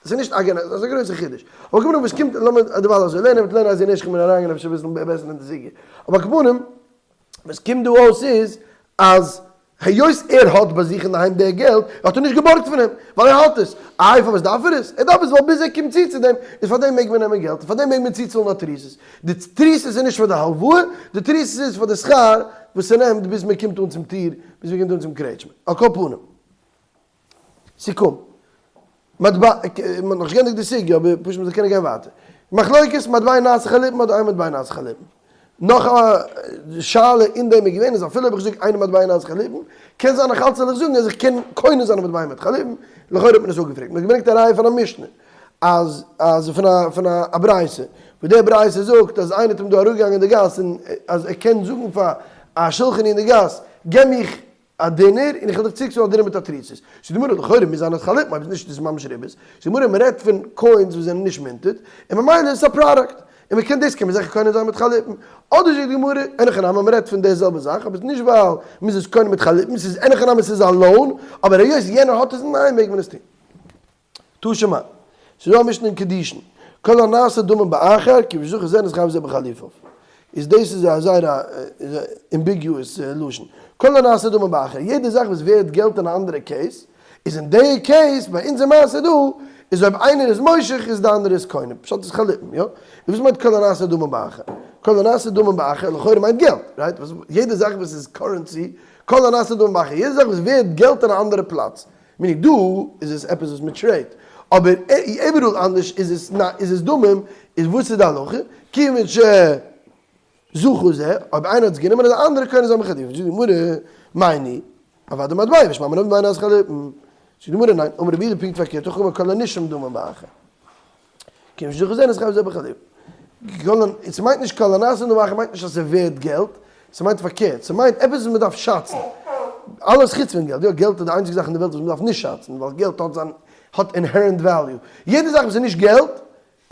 ס'איז נישט אגענע, ס'איז א גרויסע חידוש. אבער כמובן וואס קומט, לאמיר דערווייל אזוי לערנען, מ'וועט לערנען אז אין ערשט קען מען אריינגיין אפשר אביסל בעסער אין די סוגיא. אבער כמובן, וואס קומט דא אויס איז אז היות ער האט ביי זיך אינדערהיים די געלט האט ער נישט געבארגט פון אים ווייל ער האט עס, איי פארוואס דארף ער עס? ער דארף עס ווייל ביז ער קומט צו צו דעם איז פאר דעם מעג מען נעמען געלט און פאר דעם מעג מען צוצאלן א תריסות, די תריסות איז נישט פאר די הלוואה, די תריסות איז פאר די שכר וואס ס'נעמט ביז מען קומט אן צום טיר, ביז מען קומט אן צום קרעטשמע, על כל פנים. סיכום. מטבע, מ'האט נאכנישט געענדיגט די סוגיא אבער פשוט מ'זאל קענען גיין ווייטער. מחלוקת, מטבע נעשה חליפין אדער אין מטבע נעשה חליפין. נאך א שאלה אין דעם איז געווען אז אפילו אויב איך זאג אין מטבע נעשה חליפין, קען זיין נאך אלץ זאל איך זאגן אז איך קען קונה זיין א מטבע מיט חליפין, לכאורה האט מען עס אפגעפרעגט. מ'האט געברענגט א ראיה פון א משנה אז אז פון א פון א ברייתא, וואס די ברייתא זאגט אז איינער האט אים דא אראפגעגאנגען אין די גאס און אז ער קען זאגן פאר א שולחני אין די גאס, געב מיך א דינר, און איך וועל דיך צוריקצאלן א דינר מיט א תריסות. זאגט די גמרא, לכאורה מוז זיין אז חליפין, אויב נישט איז עס ממש ריבית. זאגט די גמרא, מען רעדט פון coins וואס זענען נישט minted, און ממילא איז עס א product, און מען קען דאס קען מען זיכער קונה זיין מיט חליפין. אדער זאגט די גמרא, אין הכי נמי, מען רעדט פון די זעלבע זאך, אבער עס איז נישט ווייל מען מוז עס קונה מיט חליפין, ס'איז אין הכי נמי ס'איז א loan, אבער היות יענער האט עס ניין מעג מען עס טון. תא שמע, ס'איז דא א משנה אין קידושין, כל הנעשה דמים באחר, כיוון שזכה זה נתחייב זה בחליפיו. איז דאס איז א זייער א ambiguous לשון. כל הנעשה דמים באחר, יעדע זאך וואס ווערט געלט אין א אנדערע case, איז אין די case, ביי אונזער מעשה דא, איז אויב איינער איז מושך איז די אנדערע איז קונה. פשט איז חליפין, יא? און וואס מיינט כל הנעשה דמים באחר? כל הנעשה דמים באחר לכאורה מיינט געלט, right? יעדע זאך וואס איז currency, כל הנעשה דמים באחר, יעדע זאך וואס ווערט געלט אין א אנדערע פלאץ, meaning דא איז עס עפעס וואס מען trade ט, אבער איבעראל אנדערש איז עס איז עס דמים, איז וואס איז די הלכה? כיוון שזכה זה, אויב איינער האט עס גענומען איז די אנדערע קונה זיין בחליפין, זאגט די גמרא, מאי ניהו, אוודאי מטבע, ושמע מינה מטבע נעשה חליפין, זאגט די גמרא ניין, אמר רבי יהודה פונקט פארקערט, הכא כל הנישום דמים באחר. כיוון שזכה זה נתחייב זה בחליפין. ס'מיינט נישט כל הנעשה דמים באחר מיינט נישט אז ס'ווערט געלט, ס'מיינט פארקערט, ס'מיינט עפעס וואס מ'דארף שאצן. אלעס חוץ פון געלט, יא געלט איז די איינציגע זאך אין די וועלט וואס מ'דארף נישט שאצן, ווייל געלט האט זיין האט inherent value. יעדע זאך וואס איז נישט געלט,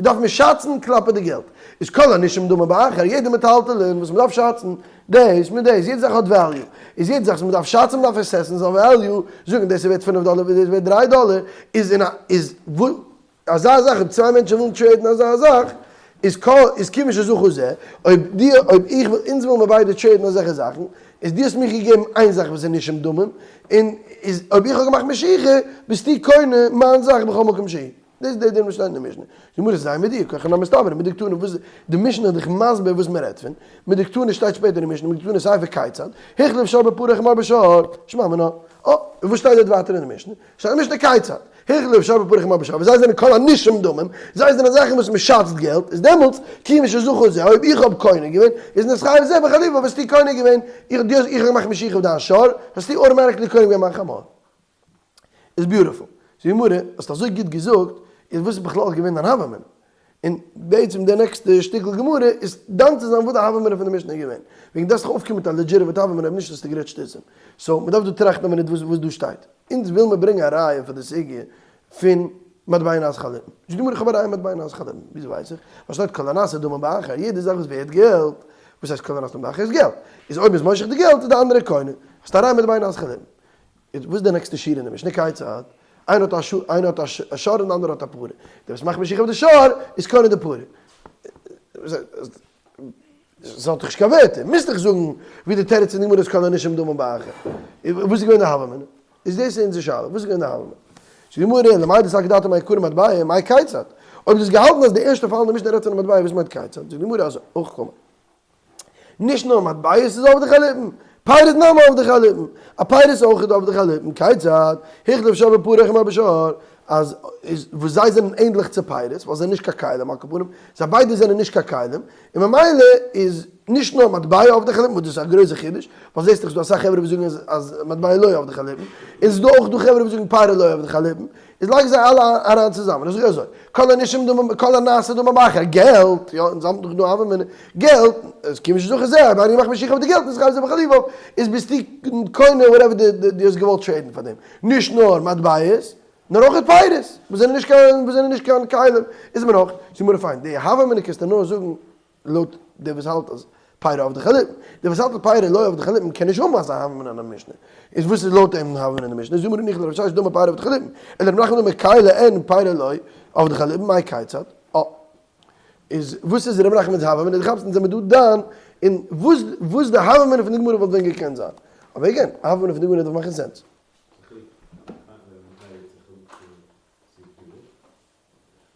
דארף מען שאצן כלפי די געלט. איז כל הנישום דמים באחר, יעדע מטלטלין וואס מ'דארף שאצן, דאס מיט דאס, יעדע זאך האט value. איז יעדע זאך וואס מ'דארף שאצן מ'דארף assess ן זיין value, זאגן דאס איז ווערט פינף דאלער דאס איז ווערט דריי דאלער, איז אין א איז אזא זאך אויב צוויי מענטשן ווילן trade ן אזא זאך. איז כל איז כיוון שזכה זה, אויב דו אויב איך וויל אונז ווילן מיר ביידע trade ן אזעלכע זאכן, איז דו האסט מיך געגעבן איין זאך וואס איז נישט עם דמים, און איז אויב איך האב געמאכט משיכה ביסטו קונה מיין זאך בכל מקום שהוא. דאס איז דער דין וואס שטייט אין די משנה. די גמרא זיי מיט דיר, כח נאר מסתברא, מדקתני וואס די משנה איז דיך מסביר וואס מען רעדט פון, מדקתני שטייט שפעטער אין די משנה, מדקתני סיפא כיצד, החליף שור בפרה חמור בשור, שמע מינה. אה, און וואס שטייט דארט ווייטער אין די משנה? שטייט אין די משנה כיצד, החליף שור בפרה חמור בשור, וואס זיי זענען כל הנישום דמים, זיי זענען זאכן וואס מען שאצט געלט, איז דעמאלטס, כיוון שזכה זה, אויב איך האב קונה געווען, איז נתחייב זה בחליפיו, האסטו קונה געווען, איך האב געמאכט משיכה אויף דיין שור, האסטו automatically קונה געווען מיין חמור. איז beautiful. זאגט די גמרא, האסט אזוי גוט געזאגט, איז וואס איז בכלל געווען דיין הוה אמינא? און בעצם די נעקסטע שטיקל גמרא איז דן צו זיין וואס די הוה אמינא פון די משנה איז געווען. וועגן דארפסט דאך אויפקומען מיט א legitimate הוה אמינא אויב נישט האסטו גערעדט שטותים. so מ'דארף דא טראכטן א מינוט וואס דא שטייט. אונז וויל מיר ברענגען א ראיה פאר די סוגיא פון מטבע נעשה חליפין. זאגט די גמרא איך האב א ראיה מטבע נעשה חליפין. וויאזוי ווייס איך? ווייל שטייט כל הנעשה דמים באחר, יעדע זאך וואס ווערט געלט, וואס הייסט כל הנעשה דמים באחר איז געלט. איז אויב מ'איז מושך די געלט איז די אנדערע קונה. האסט א ראיה מטבע נעשה חליפין. איז וואס איז די נעקסטע שורה אין די משנה כיצד? איינער האט א שור איינער האט א שור און די אנדערע האט א פרה. דער וואס מאכט משיכה אויף די שור איז קונה די פרה. ס'האט דאך נישט קיין ווערטער. מוזט דאך זאגן ווי די תירוץ אין די גמרא איז כל הנישום דמים באחר. וואס איז געווען די הוה אמינא? איז דאס אונזער שאלה. וואס איז געווען די הוה אמינא? זאגט די גמרא, למאי דסלקא דעתך מעיקרא מטבע, מאי כיצד? אויב דו האסט געהאלטן אז די ערשטע פאל אין די משנה רעדט פון א מטבע, וואס מיינט כיצד? זאגט די גמרא אזוי, הכי קאמר. נישט נאר מטבעות איז עובדי חליפין, פירות נמי עובדי חליפין, א פירות איז אויך עובדי חליפין, כיצד, החליף שור בפרה חמור בשור, אז איז וואס זיי זענען ענדליך צו פירות, ווייל זיי זענען נישט קיין כלים על כל פנים, זיי ביידע זענען נישט קיין כלים, און ממילא איז נישט נאר מטבע עובדי חליפין, וואס דאס איז א גרויסע חידוש, ווייל זעסט דאך ס'דא אסאך חברה וואס זאגן אז מטבע לא עובדי חליפין, און ס'איז דא אויך דא חברה וואס זאגן פירות לא עובדי חליפין, איז לייג זיי אלע אריין צוזאמען, איך זאג אזוי, כל הנישום דמים, כל הנעשה דמים באחר, געלט, יא, אונז האבן דאך דא הוה אמינא, געלט, עס קומט נישט זכר זה, אויב איינער מאכט משיכה אויף די געלט איז חייב זה בחליפיו, איז ביסטו קונה whatever דו האסט געוואלט trade ן פאר דעם, נישט נאר מטבעות, נאר אויך פירות, וואס זענען נישט קיין, וואס זענען נישט קיין כלים, איז מען אויך, זאג מיר פיין, די הוה אמינא קענסטו נאר זאגן לויט דער וואס האלט אז פירות עובדי חליפין, דער וואס האלט אז פירות לא עובדי חליפין קען נישט האבן אזא הוה אמינא אין א משנה, איז וואס איז לויט אים הוה אמינא אין די משנה? זאג מיר ניחא לרב ששת דאמר פירות עובדי חליפין, אלא רב נחמן דאמר כלי אין פירות לא עובדי חליפין, מאי כיצד? אה. איז וואס איז רב נחמנ'ס הוה אמינא? דו כאפסט אונז זעמיר דא דן אין וואס וואס די הוה אמינא פון די גמרא וואלט ווען געקענט זיין. אבער again, הוה אמינא פון די גמרא דארף מאכן sense.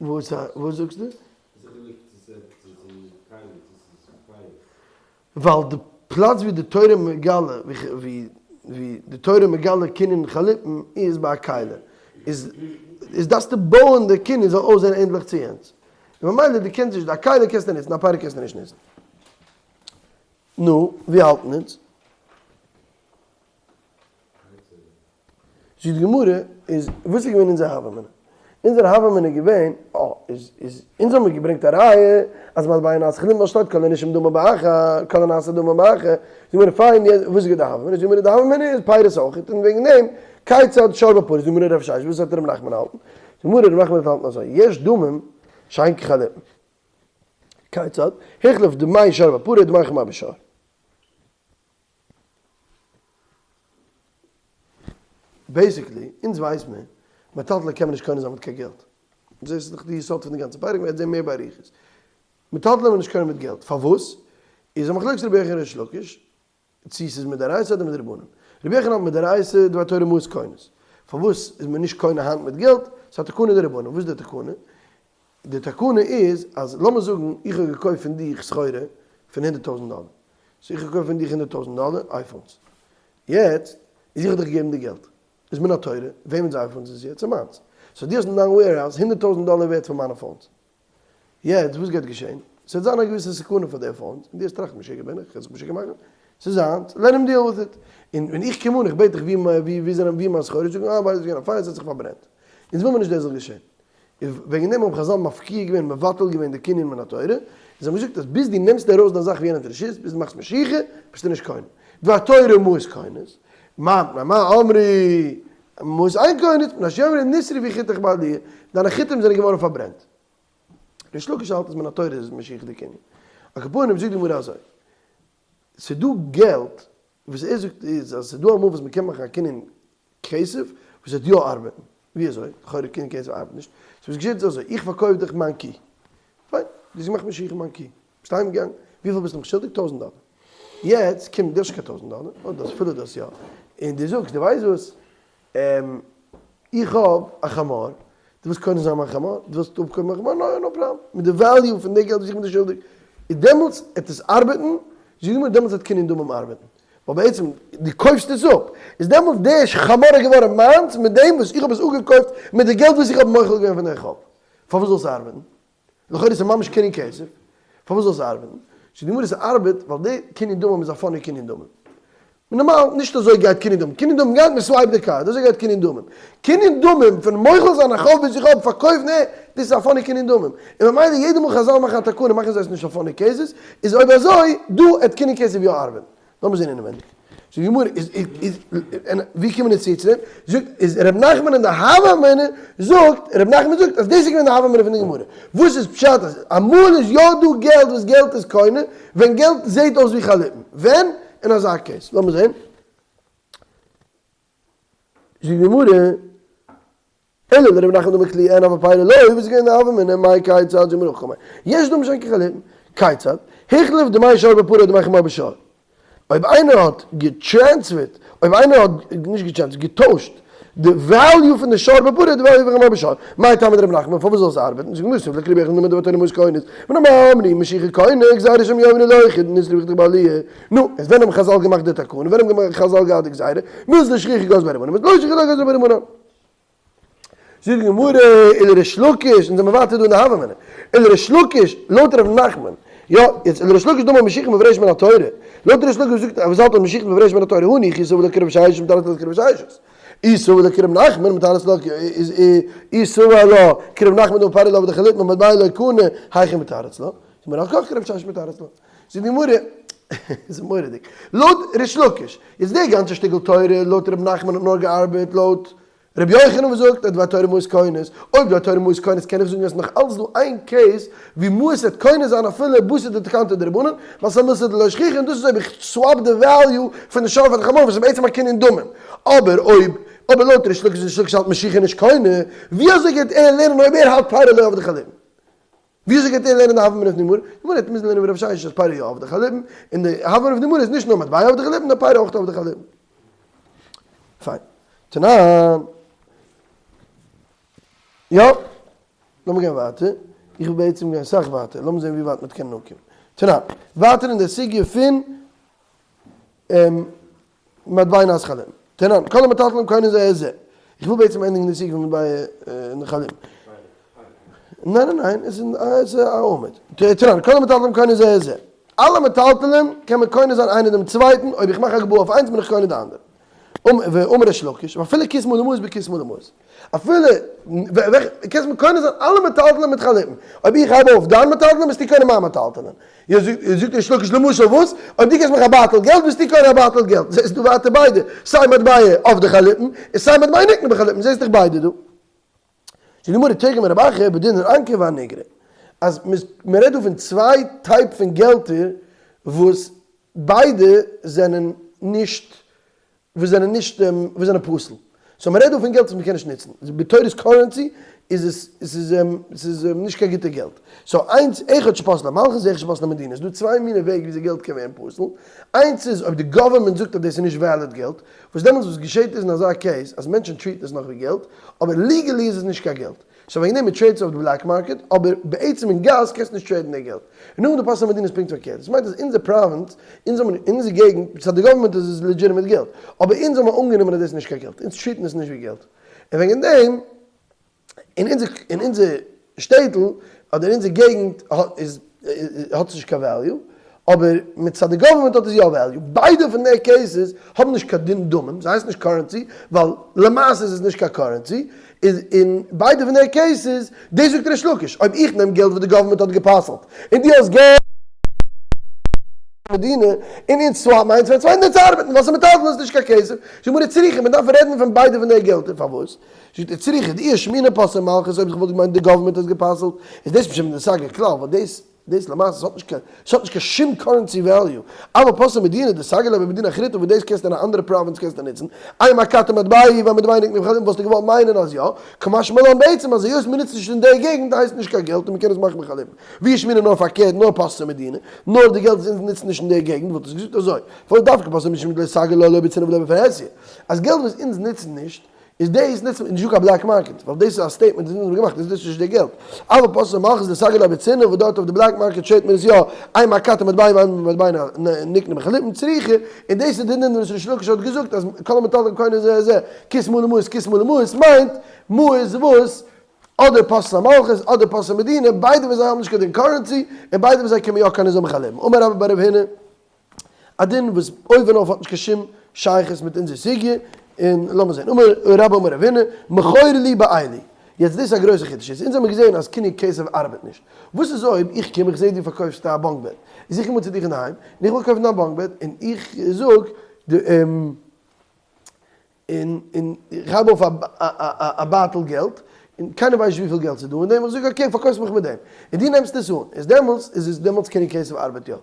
וואס זאגסטו? ווייל די פלאץ ווי די תורה מגלה ווי די תורה מגלה קנין חליפין איז ביי א כלי איז איז דארפסטו בויען די קנין זאל אויסזען ענדליך צו יענץ און ממילא די קענסט נישט א כלי קענסטו ניצן א פרי קענסטו נישט ניצן. נו ווי האלטן אונז? זאגט די גמרא, איז וואס איז געווען אונזער הוה אמינא? אונזער הוה אמינא איז געווען, אה, איז, איז, אונז האמיר געברענגט א ראיה אז מטבע נעשה חליפין ווייל שטייט כל הנישום דמים באחר, כל הנעשה דמים באחר, זאגט די גמרא פיין, וואס איז געווען די הוה אמינא? זאגט די גמרא די הוה אמינא איז פירות אויכעט און וועגן דעם כיצד שור בפרה, זאגט די גמרא רב ששת, וואס האט ר' נחמן געהאלטן? זאגט די גמרא ר' נחמן האט געהאלטן אזוי, יש דמים שאין כחליפין, כיצד? החליף דמי שור בפרה דמי חמור בשור. basically, אונז ווייס מיר, מטלטלי קען מען נישט קונה זיין מיט קיין געלט. דאס איז דאך די יסוד פון די גאנצע פרק, מ'וועט זען מער באריכות. מטלטלי מען נישט קונה מיט געלט. פארוואס? איז א מחלוקת רבי יוחנן ריש לקיש, צי ס'איז מדאורייתא אדער מדרבנן. רבי יוחנן האלט מדאורייתא דבר תורה מעות קונות. פארוואס איז מען נישט קונה היינט מיט געלט? ס'איז א תקנה דרבנן. וואס איז די תקנה? די תקנה איז אז לאמיר זאגן איך האב געקויפט פון דיך סחורה פון 100,000 דאלער, so איך האב געקויפט פון דיך 100,000 דאלער iPhones, יעצט איז איך האב דיך געגעבן די געלט, איז מן התורה וועמענס iPhones איז יעצט? מיינס, so דו האסט אין דיין warehouse 100,000 דאלער ווערט פון מיינע phones, יעצט וואס גייט געשען? ס'וועט זיין א געוויסע סכנה פאר די phones, און דו וועסט טראכטן משוגע בין איך, איך וועל זיך משוגע מאכן, ס'איז זיינס, let him deal with it, און ווען איך קום אן איך בעט דיך ווי זענען ווי מיין סחורה, זאגן אה ווייל עס איז געווען א פייער ס'האט זיך פארברענט, אונז וויל מיר נישט דאס זאל געשען. איז וועגן דעם האבן חזל מפקיע געווען מבטל געווען די קנין מן התורה, און זיי האבן געזאגט אז ביז דו נעמסט ארויס דיין זאך ווי יענעמ'ס רשות, ביז דו מאכסט משיכה, ביסטו נישט קונה. דבר תורה מעות קונות, מה מפני מה אמרו מעות אין קונות, מפני שיאמרו נשרפו חיטיך בעליה, דיינע חיטים זענען געווארן פארברענט. ריש לקיש האלט אז מן התורה איז משיכה די קנין. על כל פנים זאגט די גמרא אזוי, ס'דא געלט, וואס ער זאגט איז אז ס'דא אמאל וואס מ'קען מאכן א קנין כסף וואס וועט יא ארבעטן. ווי אזוי? לכאורה קנין כסף ארבעט נישט. so וואס געשעט איז אזוי, איך פארקויף דיך מיין קי. פיין. דו האסט געמאכט משיכה מיין קי, ביסט אהיים געגאנגען, וויפיל ביסטו מיך שולדיג? טויזנט דאלער. יעצט קומט דו האסט נישט קיין טויזנט דאלער, אדער דאס אפילו דאס יא, און דו זאגסט דו ווייסט וואס, איך האב א חמור, דו ווילסט קונה זיין מיין חמור? דו ווילסט אפקויפן מיין חמור? no, no problem, מיט די value פון די געלט וואס איך בין דיר שולדיג, איז דעמאלטס וועט עס ארבעטן, זאגט די גמרא דעמאלטס וועט קנין דמים ארבעטן, ווייל בעצם דו קויפסט עס אפ, איז דעמאלטס די חמור איז געווארן מיינס מיט דעם וואס איך האב עס אפגעקויפט מיט די געלט וואס איך האב מוחל געווען פון די חוב, פארוואס זאל עס ארבעטן? לכאורה איז עס ממש קנין כסף, פארוואס זאל עס ארבעטן? זאגט די גמרא עס ארבעט ווייל די קנין דמים איז א funny קנין דמים. נארמאל נישט אזוי גייט קנין דמים, קנין דמים גייט מען swipe די card, אזוי גייט קנין דמים. קנין דמים פון מוחל זיין א חוב וואס איך האב פארקויפט נע, דאס איז א funny קנין דמים. און ממילא יעדע מאל חזל מאכן א תקנה מאכן זיי עס נישט אויף funny cases, איז אויב אזוי דא עט קנין כסף יא ארבעטן. לאמיר זען אינעווענדיג. זאגט די גמרא, איז איז און ווי קומען מיר צו צו דעם? זאגט איז ר' נחמן אין די הוה אמינא זאגט, ר' נחמן זאגט אז דאס איז געווען די הוה אמינא פון די גמרא. וואס איז פשט אז אמאל איז יא דא געלט וואס געלט איז קונה ווען געלט זעט אויס ווי חליפין? ווען? אין אזא case. לאמיר זען. זאגט די גמרא. אלא לר' נחמן דאמר כלי אין אבל פירי לא, וואס איז געווען די הוה אמינא מאי כיצד זאגט מיר נאך יש דמים שאין כחליפין, כיצד? החליף דמי שור בפרה דמי חמור בשור. אויב איינער האט געטרענספערט, אויב איינער האט, נישט געטרענספערט, געטוישט די value פון די שור בפרה די value פון חמור בשור, מאי טעמא דר' נחמן פארוואס זאל עס ארבעטן? זאגט גמרא סבר לה כרבי יוחנן דאמר דבר תורה מעות קונות, ונאמר אמרו משיכה קונה גזירה שמא יאמרו לוכד נזרא וכתוב בעליה, נו, איז ווען האבן חזל געמאכט די תקנה? ווען האבן חזל געהאט די גזירה? מילתא שכיחא גזרו בה רבנן, מילתא לא שכיחא לא גזרו בה רבנן. זאגט די גמרא, ולריש לקיש, אונז זעמיר ווייטער דא אין די הוה אמינא, ולריש לקיש, לויט ר' נחמן, יא, יעצט ולריש לקיש דאמר משיכה מופרשת מן התורה, לויט ריש לקיש זאגט אז וואס האלט אז משיכה מופרשת מן התורה, הניחא אי סבר לה כרב ששת מתרץ לה כרב ששת, אי סבר לה כרב נחמן מתרץ לה אי סבר לה כרב נחמן דאמר פרעה לא עבדי חליפין ומטבע לא קנה, היכי מתרץ לה, זאגט מיר על כרחך כרב ששת מתרץ לה. זאגט די גמרא, ס'איז מורא'דיג, לויט ריש לקיש איז די גאנצע שטיקל תורה לויט ר' נחמן האט נאר געארבעט לויט ר' יוחנן וואס זאגט אז דבר תורה מעות קונות, אויב דבר תורה מעות קונות קען איך זאגן אז ס'איז נאך אלץ דא איין case ווי מעות וועט קונה זיין אפילו בתר דתקנתא דרבנן, ווייל ס'איז א מילתא דלא שכיחא און דאס איז אויב איך swap די value פון די שור פאר די חמור וואס איז בעצם א קנין דמים, אבער אויב אבער לויט ריש לקיש ריש לקיש האלט משיכה נישט קונה, ווי אזוי גייט ער לערנען אויב ער האלט פירי לא עבדי חליפין? וויאזוי גייט ער לערנען די הוה אמינא פון די גמרא? די גמרא וועט מוזן לערנען ווי רב ששת אז פירי יא עבדי חליפין, און די הוה אמינא פון די גמרא איז נישט נאר מטבע עבדי חליפין נאר פירי אויך עבדי חליפין. פיין. תנן. יא. לאמיר גיין ווייטער. איך וויל בעצם גיין אסאך ווייטער. לאמיר זען ווי ווייט מ'וועט קענען אנקומען. תנן. ווייטער אין די סוגיא פון מטבע נעשה חליפין. תנן, כל המטלטלין קונה זה את זה. איך וויל בעצם ענדיגן די סוגיא פון מטבע חליפין. ניין ניין ניין, עס איז א עמוד. תנן, כל המטלטלין קונה זה את זה. אלע מטלטלים קען מען קונה זיין איינער דעם צווייטן, אויב איך מאך א הגבהה אויף איינס בין איך קונה די אנדערע. ואמר ריש לקיש, ואפילו כיס מלא מעות בכיס מלא מעות. אפילו, קענסט מיר קונה זיין אלע מטלטלים מיט חליפין. אויב איך הייב אויף דיין מטלטלין ביסטו קונה מיין מטלטלין. זאגט ריש לקיש למשל וואס? אויב דו געבסט מיך א בייטל געלט ביסטו קונה א בייטל געלט. זעסט דא ווייטער ביידע, סיי מטבע אויף די חליפין און סיי מטבע נקנה בחליפין, זעסט דאך ביידע דא. זאגט די גמרא תרגמא רב אחא בדינר אנכא ואניגרא, אז מען רעדט דא פון צוויי type פון געלטער וואס ביידע זענען נישט וואס זענען נישט וואס זענען פסול. so מ'רעדט דא פון געלט וואס מ'קען נישט נוצן. בתורת currency איז עס ס'איז ס'איז נישט קיין גוטע געלט. so איינס אחד שפסלה מלכות ואחד שפסלה מדינה. ס'דא צוויי מיני וועג וויאזוי געלט קען ווערן פסול. איינס איז אויב די גאווערמענט זאגט אז דאס איז נישט valid געלט. וואס דעמאלטס וואס געשעט איז אין אזא case אז מענטשן treat ן עס נאך ווי געלט אבער legally איז עס נישט קיין געלט. so וועגן דעם מען trade עס אויף די black market, אבער בעצם אין גאס קענסטו נישט trade ן די געלט. און נאכדעם די פסלה מדינה איז פונקט פארקערט, דאס מיינט אז אונזער פראווינץ, אונז האבן, אין אונזער געגנט, מצד די גאווערמענט איז עס legitimate געלט, אבער אונז האבן אנגענומען אז דאס איז נישט קיין געלט, אונז treat ן עס נישט ווי געלט. און וועגן דעם, אין אונזער, אין אונזער שטעטל, אדער אין אונזער געגנט, איז, האט עס נישט קיין value, אבער מצד די גאווערמענט האט עס יא value. ביידע פון די cases האבן נישט קיין דין דמים, זיי הייסן נישט currency, ווייל למעשה איז עס נישט קיין currency, איז אין ביידע פון די cases, דאס זאגט ריש לקיש, אויב איך נעם געלט וואס די גאווערמענט האט גע'פסל'ט, און דו האסט געלט פון די מדינה, און אונז swap ן איינס פארן צווייטן, וועט עס ארבעטן, ווייל ס'איז מטלטל איז נישט קיין כסף, זאגט גמרא צריכא, מען דארף רעדן פון ביידע פון די געלטער, פארוואס? זאגט ער צריכא, דאי אשמעינן פסלה מלכות, אויב איך וואלט געמיינט די גאווערמענט האט עס גע'פסל'ט, איז דאס משום דסגי כלל, ווייל דאס. דאס למעשה ס'האט נישט קיין ס'האט נישט קיין שום currency value, אבל פרסי מדינה דסגי ליה במדינה אחריתא וואס דאס קענסטו אין א אנדערע province קענסטו נוצן, אימא אכתי מטבע והמטבע נקנה בחליפין וואלסטו געוואלט מיינען אז יא, קא משמע לן בעצם אז היות מ'נוצט נישט אין די געגנט הייסט נישט קיין געלט און מ'קען עס מאכן בחליפין. ואי אשמעינן נאר פארקערט נאר פרסי מדינה, נאר די געלט וואס אונז נוצן נישט אין די געגנט וואלט עס געזאגט אזוי, פארוואס דווקא פרסי משום דלא סגי ליה לא בצנעא ולא בפרהסיא, אז געלט וואס אונז נוצן נישט איז דאס נוצט מען נישט דא קיין black market, ווייל דאס איז א statement וואס אונז האבן געמאכט איז דאס נישט די געלט. אבל פרסי מלכות דסגי ליה בצנעא וואס דארט אויף די black market טרעידט מען עס יא, אימא אכתי מטבע והמטבע נקנה בחליפין צריכא, און דאס איז די דין וואס ריש לקיש האט געזאגט אז כל המטלטלין קונה זה את זה כיס מלא מעות כיס מלא מעות מיינט מעות וואס אדער פרסי מלכות אדער פרסי מדינה ביידע וואס זיי האבן נישט קיין דין currency און ביידע וואס זיי קען מען יא קונה זיין בחליפין. אמר רבה בר רב הונא. א דין וואס אויבן אויף האט נישט קיין שום שייכות מיט אונזער סוגיא, און לאמיר זען, אמר רבה אמר רב הונא, מכור לי באלו. יעצט דאס איז א גרויסע חידוש, יעצט אונז האמיר געזען אז קנין כסף ארבעט נישט, וואס איז אויב איך קום איך זע דו פארקויפסט א bunk bed, איז איך קום אן צו דיך אינדערהיים, און איך וויל קויפן דיין bunk bed, און איך זאג די. און און איך הייב אויף א בייטל געלט, און קיינער ווייסט נישט וויפיל געלט ס'איז דא אין דעם, איך זאג okay פארקויפסט מיך מיט דעם, און דו נעמסט עס אן, איז דעמאלטס איז עס דעמאלטס קנין כסף ארבעט יא.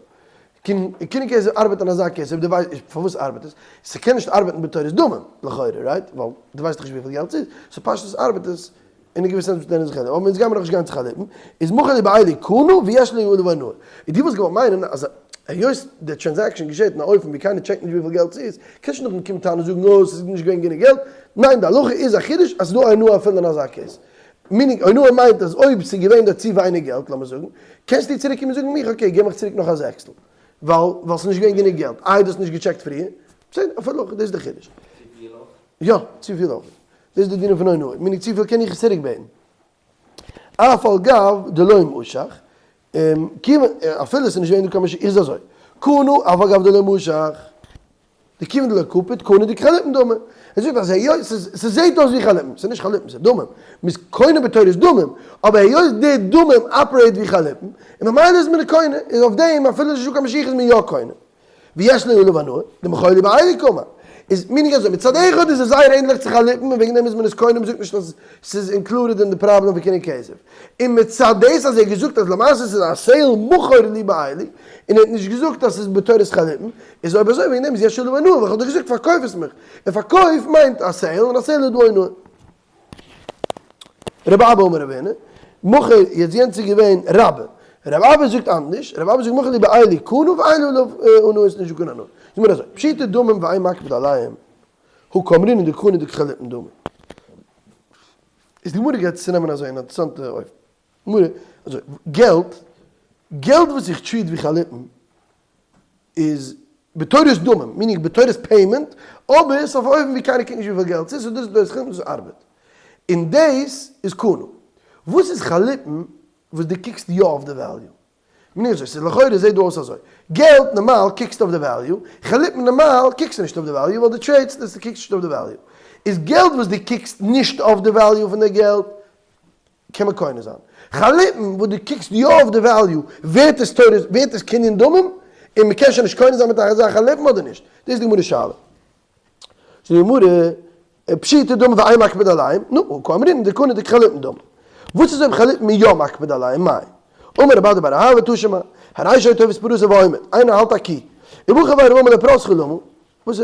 קנין כסף ארבעט אין אזא case, אויב דו ווייסט, פארוואס ארבעט עס? ס'קען נישט ארבעטן בתורת דמים, לכאורה, right? ווייל דו ווייסט דאך נישט וויפיל געלט ס'איז, so פשטות ארבעט עס אין א געוויסע sense מיט איינער זיך אבער אונז גיימער נאכנישט גיין צו חליפין, איז מכור לי באלו קנה ויש לי עליו אונאה. און דו וואלסט געוואלט מיינען אז היות די transaction געשעט אין א אופן ווי קיינער טשעקט נישט וויפיל געלט ס'איז, קענסטו נאכדעם קומען טענה'ן זאגן אה ס'איז נישט געווען גענוג געלט, ניין די הלכה איז א חידוש אז ס'איז דא אונאה אפילו אין אזא case. meaning אונאה מיינט אז אויב ס'איז געווען דארט צו ווייניג געלט לאמיר זאגן, קענסטו צוריק קומען זאגן מיך okay געב מיך צוריק נאך א זעקסטל ווייל ווייל ס'איז נישט געווען גענוג געלט, איי דו האסט נישט געטשעקט פריער? בסדר אפילו הכי דאס איז די חידוש. צופיל אויך? יא, צופיל אויך. דאס איז די דינים פון אונאה, meaning צופיל קען איך עס צוריק בעטן. אף על גב דלא משך, כיוון אפילו עס איז נישט געווען דא קיין משיכה, איז אזוי, קנה אף על גב דלא משך, דכיוון דלא קפיד קנה דכחליפין דמי. ער זאגט אז היות ס'זעהט אויס ווי חליפין, ס'איז נישט חליפין ס'איז דמים, מ'איז קונה בתורת דמים, אבער היות די דמים operate ווי חליפין, און ממילא איז מען קונה, איז אויף דעם אפילו ס'איז נישטא קיין משיכה איז מען יא קונה. ויש לו עליו אונאה, דמכור לי באלו קאמר. איז meaning אזוי, מצד אחד איז עס זייער ענדליך צו חליפין און וועגן דעם איז מען עס קונה, מ'זאגט נישט אז ס'איז included אין די פראבלעם פון קנין כסף. און מצד דאס אז ער האט געזאגט אז למעשה ס'איז א sale מכור לי באלו, און ער האט נישט געזאגט אז ס'איז בתורת חליפין, איז אויב אזוי וועגן דעם איז יש עליו אונאה, ווייל כ'האב דאך געזאגט פארקויף עס מיך. און פארקויף מיינט א sale, און א sale איז דא אונאה. רבי אבא אמר רב הונא, מכור יעצט יענץ איז געווען רבה, רבי אבא זאגט אנדערש, רבי אבא זאגט מכור לי באלו קנה ואין עליו אונאה איז נישט דא קיין אונאה. זאגט מיר אזוי, פשיטא דמים ואין מקפיד עליהם, הא קאמרינן דקנה דכחליפין דמי. איז די גמרא גייט צונעמען אזוי אן אינטערעסאנטע אופן. גמרא, אזוי, געלט, געלט וואס איך treat ווי חליפין, איז בתורת דמים, meaning בתורת payment, אבער ס'איז אויף א אופן ווי קיינער קוקט נישט וויפיל געלט ס'איז, סאו דאס איז בתורת חליפין דאס ארבעט. און דאס איז קנה. וואס איז חליפין וואס דו קוקסט יא אויף די value? meaning אזוי, ס'איז לכאורה זעט דא אויס אזוי, געלט נארמאל קוקסטו אויף די value, חליפין נארמאל קוקסטו נישט אויף די value ווייל דו טרעידסט עס, דו קוקסט נישט אויף די value. איז געלט וואס דו קוקסט נישט אויף די value פון די געלט, קען מען קונה זיין. חליפין וואס דו קוקסט יא אויף די value, ווערט עס תורת, ווערט עס קנין דמים, און מען קען שוין נישט קונה זיין מיט אזא חליפין אדער נישט? דאס איז די גמרא שאלה. זאגט די גמרא, פשיטא דמים ואין מקפיד עליהם, נו, הא קאמרינן דקנה דכחליפין דמי. וואס איז אויב חליפין איז יא מקפיד עליהם, מאי? אמר רב אדא בר אהבה תא שמע, הרי שהיה תופס פרתו ועומד, איינער האלט א קי, ובא חבירו ואמר לו פרתך למה, וואס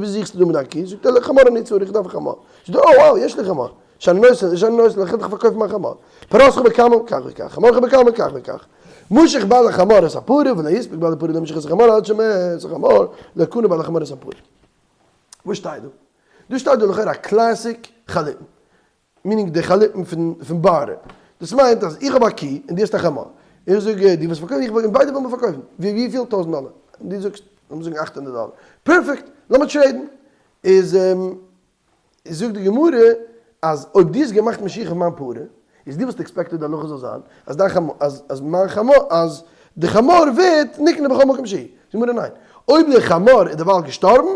זוכסטו דא מיט דיין קי? זאגט ער, לחמור אני צריך, איך דארף א חמור. זאגט ער, oh wow, יש לי חמור. שאני נותן, שאני נותן, איך וועל דיך פארקויפן מיין חמור. פרתך בכמה, כך וכך, חמורך בכמה, כך וכך. משך בעל החמור את הפרה, ולא הספיק בעל הפרה למשוך את החמור עד שמת החמור, לא קנה בעל החמור את הפרה. וואס שטייט דא? דא שטייט דא לכאורה א classic חליפין. meaning די חליפין פון barter. דאס מיינט אז איך האב א קי און דו האסט א חמור. איך זאג דו ווילסט פארקויפן, איך וויל, און ביידע ווילן מיר פארקויפן. וויפיל? טויזנט דאלער. און דו זאגסט, לאמיר זאגן 800 דאלער. perfect! לאמיר טרעידן. איז זאגט די גמרא אז אויב דו האסט געמאכט משיכה אויף מיין פרה, איז דו וואלסט expected די הלכה זאל זיין אז דיין חמור, אז אז מיין חמור, אז די חמור ווערט נקנה בכל מקום שהיא. זאגט די גמרא ניין. אויב די חמור איז דערווייל געשטארבן,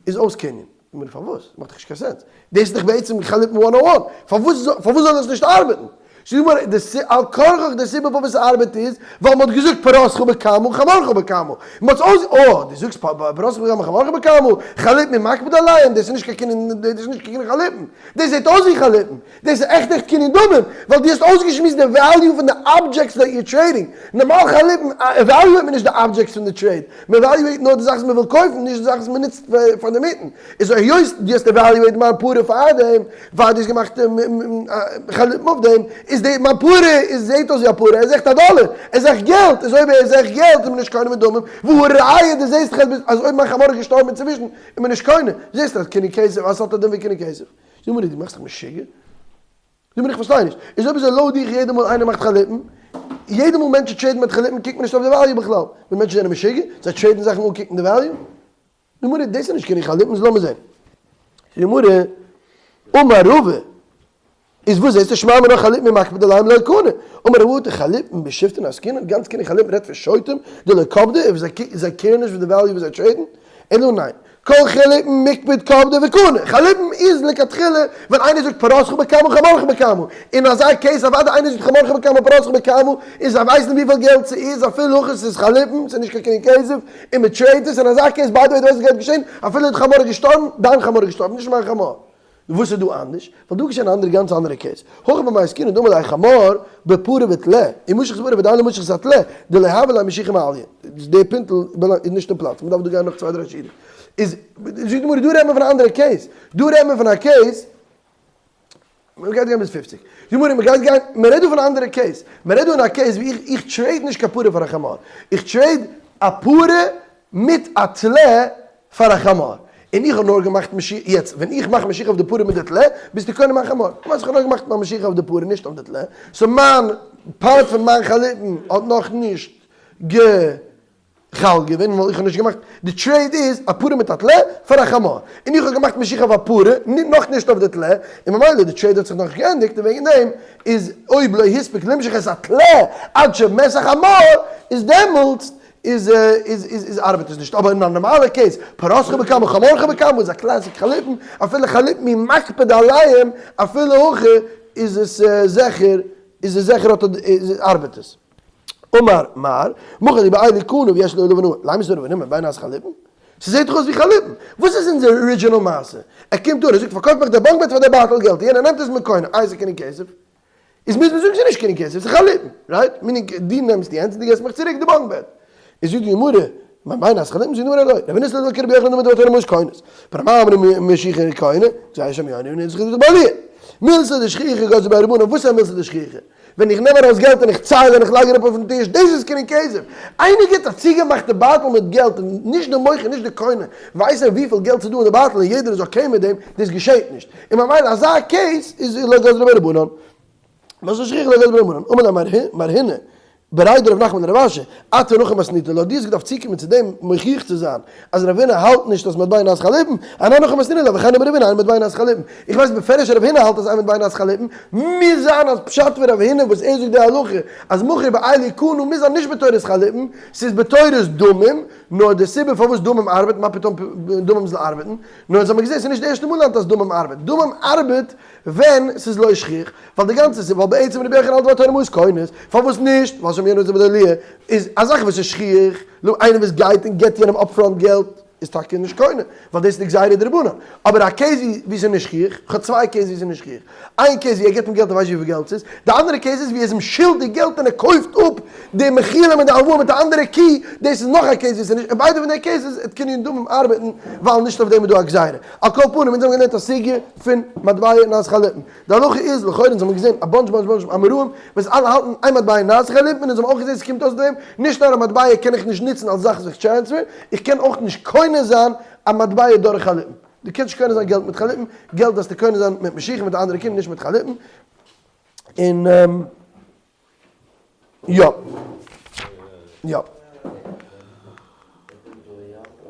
איז אויס קנין. גמרא פארוואס? מאכט דאך נישט קיין sense. דאס איז דאך בעצם חליפין one o one. פארוואס פארוואס זאל עס נישט ארבעטן? זאגט די גמרא, די סיבה, על כרחך די סיבה פארוואס ס'ארבעט איז, ווייל מ'האט געזאגט פרתך בכמה חמורך בכמה, מ'האט עס אויס, אה, דו זאגסט פרתך בכמה חמורך בכמה, חליפין מי מקפיד עליהם, דאס איז נישט קיין קנין, דאס איז נישט קיין קנין חליפין, דאס זעט אויס ווי חליפין, דאס איז עכט עכט קנין דמים, ווייל דו האסט אויסגעשמועסט די value פון די objects that you're trading, נארמאל חליפין עוועליועט מען נישט די objects פון די trade, מען עוועליועט נאר די זאך וואס מען וויל קויפן, נישט די זאך וואס מען נוצט פאר די מיטן. איז היות דו האסט evaluated מיין פרה פארדעם, פאר דו האסט געמאכט חליפין אויף דעם, איז די מיין פרה איז זעהט אויס ווי א פרה, ער איז עכט א דאלער, ער איז עכט געלט, איז אויב ער איז עכט געלט איז מען נישט קונה מיט דמים, והא ראיה דו זעהסט דאך אז אויב מיין חמור איז געשטארבן אינצווישן איז מען נישט קונה, זעהסט אז קנין כסף אז ס'האט א דין ווי קנין כסף. זאג מיר דו מאכסט זיך משוגע? זאג מיר איך פארשטיי נישט, איז אויב אזוי לויט דיך יעדע מאל איינער מאכט חליפין, יעדע מאל מענטשן trade ן מיט חליפין קוקט מען נישט אויף די value בכלל, ווען מענטשן זענען משוגע, זיי trade ן זאכן אן קוקן די value? גמרא, דאס איז נישט קיין חליפין, איז לאמיר זען. גמרא, אמר רבא, איז וואס זעסטו שמע מינה חליפין מי מקפיד עליהם לא קני. אמר רבא אטו חליפין בשופטין עסקינן, גאנץ קנין חליפין רעדט פון שוטים, דלא קפדי, און זיי care ן נישט פון די value וואס זיי trade ן. אלא ניין, כל חליפין מיקפד קפדי וקני, חליפין איז לכתחילה ווען איינער זאגט פרתך בכמה חמורך בכמה, אין אזא case אוודאי איינער זאגט חמורך בכמה פרתך בכמה, און זיי ווייסן וויפיל געלט ס'איז אפילו הכי ס'איז חליפין ס'איז נישט קיין קנין כסף, און מ'טרעידט עס, אין אזא case by the way דו ווייסט וואס גייט געשען אפילו די חמור איז געשטארבן, דיין חמור איז געשטארבן נישט מיין חמור. נו וואס איז דא אנדערש? ווייל דא איז געשען א אנדערע גאנץ אנדערע case. הכא במאי עסקינן דאמר ליה חמור בפרה וטלה, ומשך את הפרה ועדיין לא משך את הטלה, דלא הוה ליה משיכה מעליא. די פינטל איז נישט אין פלאץ, מ'דארף דא גיין נאך צוויי דריי שורות. איז זאגט די גמרא דא רעדט מען פון א אנדערע case, דא רעדט מען פון א case, מ'גייט גיין ביז פופציג. זאגט די גמרא מ'גייט גיין, מ'רעדט דא פון א אנדערע case, מ'רעדט דא אין א case ווי איך איך trade נישט קיין פרה פאר א חמור, איך trade א פרה מיט א טלה פאר א חמור, און איך האב נאר געמאכט משיכה, יעצט ווען איך מאך משיכה אויף די פרה מיט די טלה, ביסטו קונה מיין חמור, דו מיינסט איך האב נאר געמאכט מיין משיכה אויף די פרה נישט אויף די טלה, so מיין part פון מיין חליפין האט נאכנישט גע'חל געווען ווייל איך האב נישט געמאכט, די trade איז א פרה מיט א טלה פאר א חמור, און איך האב געמאכט משיכה אויף א פרה, נאכנישט אויף די טלה, און ממילא די trade האט זיך נאכנישט געענדיגט און וועגן דעם איז אויב לא הספיק למשוך את הטלה עד שמת החמור איז דעמאלטס איז איז איז איז ארבעט עס נישט, אבער אין א נארמאלע case, פרתך בכמה חמורך בכמה איז א classic חליפין, אפילו חליפין מי מקפיד עליהם, אפילו הכי איז עס זיכער, איז עס זיכער האט איז ארבעט עס. אמר מר, מכר לי באלו קנה ויש לו עליו הונאה, לימא סבר רב הונא מטבע נעשה חליפין? ס'זעט דאך אויס ווי חליפין, וואס איז אונזער original מעשה? ער קומט אן ער זאגט פארקויף מיך דער bunk bed פאר דער באטל געלט, יענער נעמט עס מ'קונה, איי ס'איז קנין כסף? איז מוז מען זאגן ס'איז נישט קנין כסף, ס'איז חליפין, right? meaning דו נעמסט יענץ און דו געבסט מיך צוריק די bunk bed. איז זאגט די גמרא, מטבע נעשה חליפין, זאגט די גמרא לא, רב הונא סליק כרבי יוחנן דאמר דבר תורה מעות קונות, פאר מה אמרו משיכה קונה, גזירה שמא יאמרו נזקקין בעליה. מילתא דשכיחא גזרו ביה רבנן, וואס איז א מילתא דשכיחא? ווען איך נעם ארויס געלט און איך צייל און איך לייג אראפ אויפן טיש, דאס איז קנין כסף. איינער גיבט א צוגעמאכטע באטל מיט געלט און נישט די מוכר נישט די קונה ווייסען וויפיל געלט ס'איז דא אין די באטל און יעדער איז okay מיט דעם, דאס געשעט נישט. און ממילא אזא case איז לא גזרו ביה רבנן. מילתא דשכיחא לא גזרו ביה רבנן. אמר ליה מר הונא בריה דרב נחמן לרב אשי, אתו הכי מתניתא לה, דו האסט געדארפט צוקומען צו דעם מוכיח צו זיין אז רב הונא האלט נישט אז מטבע נעשה חליפין, אנן הכי מתנינא לה וכן אמר רב הונא אין מטבע נעשה חליפין. איך ווייס בפירוש אז רב הונא האלט אז אין מטבע נעשה חליפין, מוז זיין אז פשט פון רב הונא וואס ער זאגט די הלכה אז מכר באלו קנה מוז זיין נישט בתורת חליפין, ס'איז בתורת דמים, נאר די סיבה פארוואס דמים ארבעט, מה פתאום דמים זאל ארבעטן, נאר אונז האמיר געזען ס'איז נישט די ערשטע מאל היינט אז דמים ארבעט, דמים ארבעט ווען ס'איז לא שכיח, ווייל די גאנצע סיבה ווייל בעצם רבי יוחנן האלט דבר תורה מעות קונות, פארוואס נישט? ווייל שם יענער איז איבער די עליה, איז א זאך וואס איז שכיח, נו איינער וואס גייט און געבט יענעם upfront געלט איז טאקע נישט קונה, ווייל דאס איז די גזירה דרבנן, אבער א case ווי ס'איז נישט שכיח, כ'האב צוויי cases ווי ס'איז נישט שכיח, איין case ווי ער געבט אים געלט און ווייסט וויפיל געלט ס'איז, די אנדערע case איז ווי ער איז אים שולדיג געלט און ער קויפט אפ די מחילה מיט די הלוואה מיט א אנדערע קי, דאס איז נאך א case ווי ס'איז נישט, און ביידע פון די cases וועט קנין דמים ארבעטן ווייל נישט אויף דעם איז דא א גזירה. על כל פנים אונז האבן געלערנט א סוגיא פון מטבע נעשה חליפין. די הלכה איז, לכאורה אונז האבן געזען א bunch bunch bunch אמוראים וואס אלע האלטן אין מטבע נעשה חליפין און אונז האבן אויך געזען ס'קומט אויס דעם, נישט נאר א מטבע קען איך נישט נוצן אלס זאך וואס איך transfer, איך קען אויך נישט קונה זיין א מטבע דורך חליפין. דו קענסט נישט קונה זיין געלט מיט חליפין, געלט דארפסטו קונה זיין מיט משיכה מיט א אנדערע קנין נישט מיט חליפין. און יא. יא.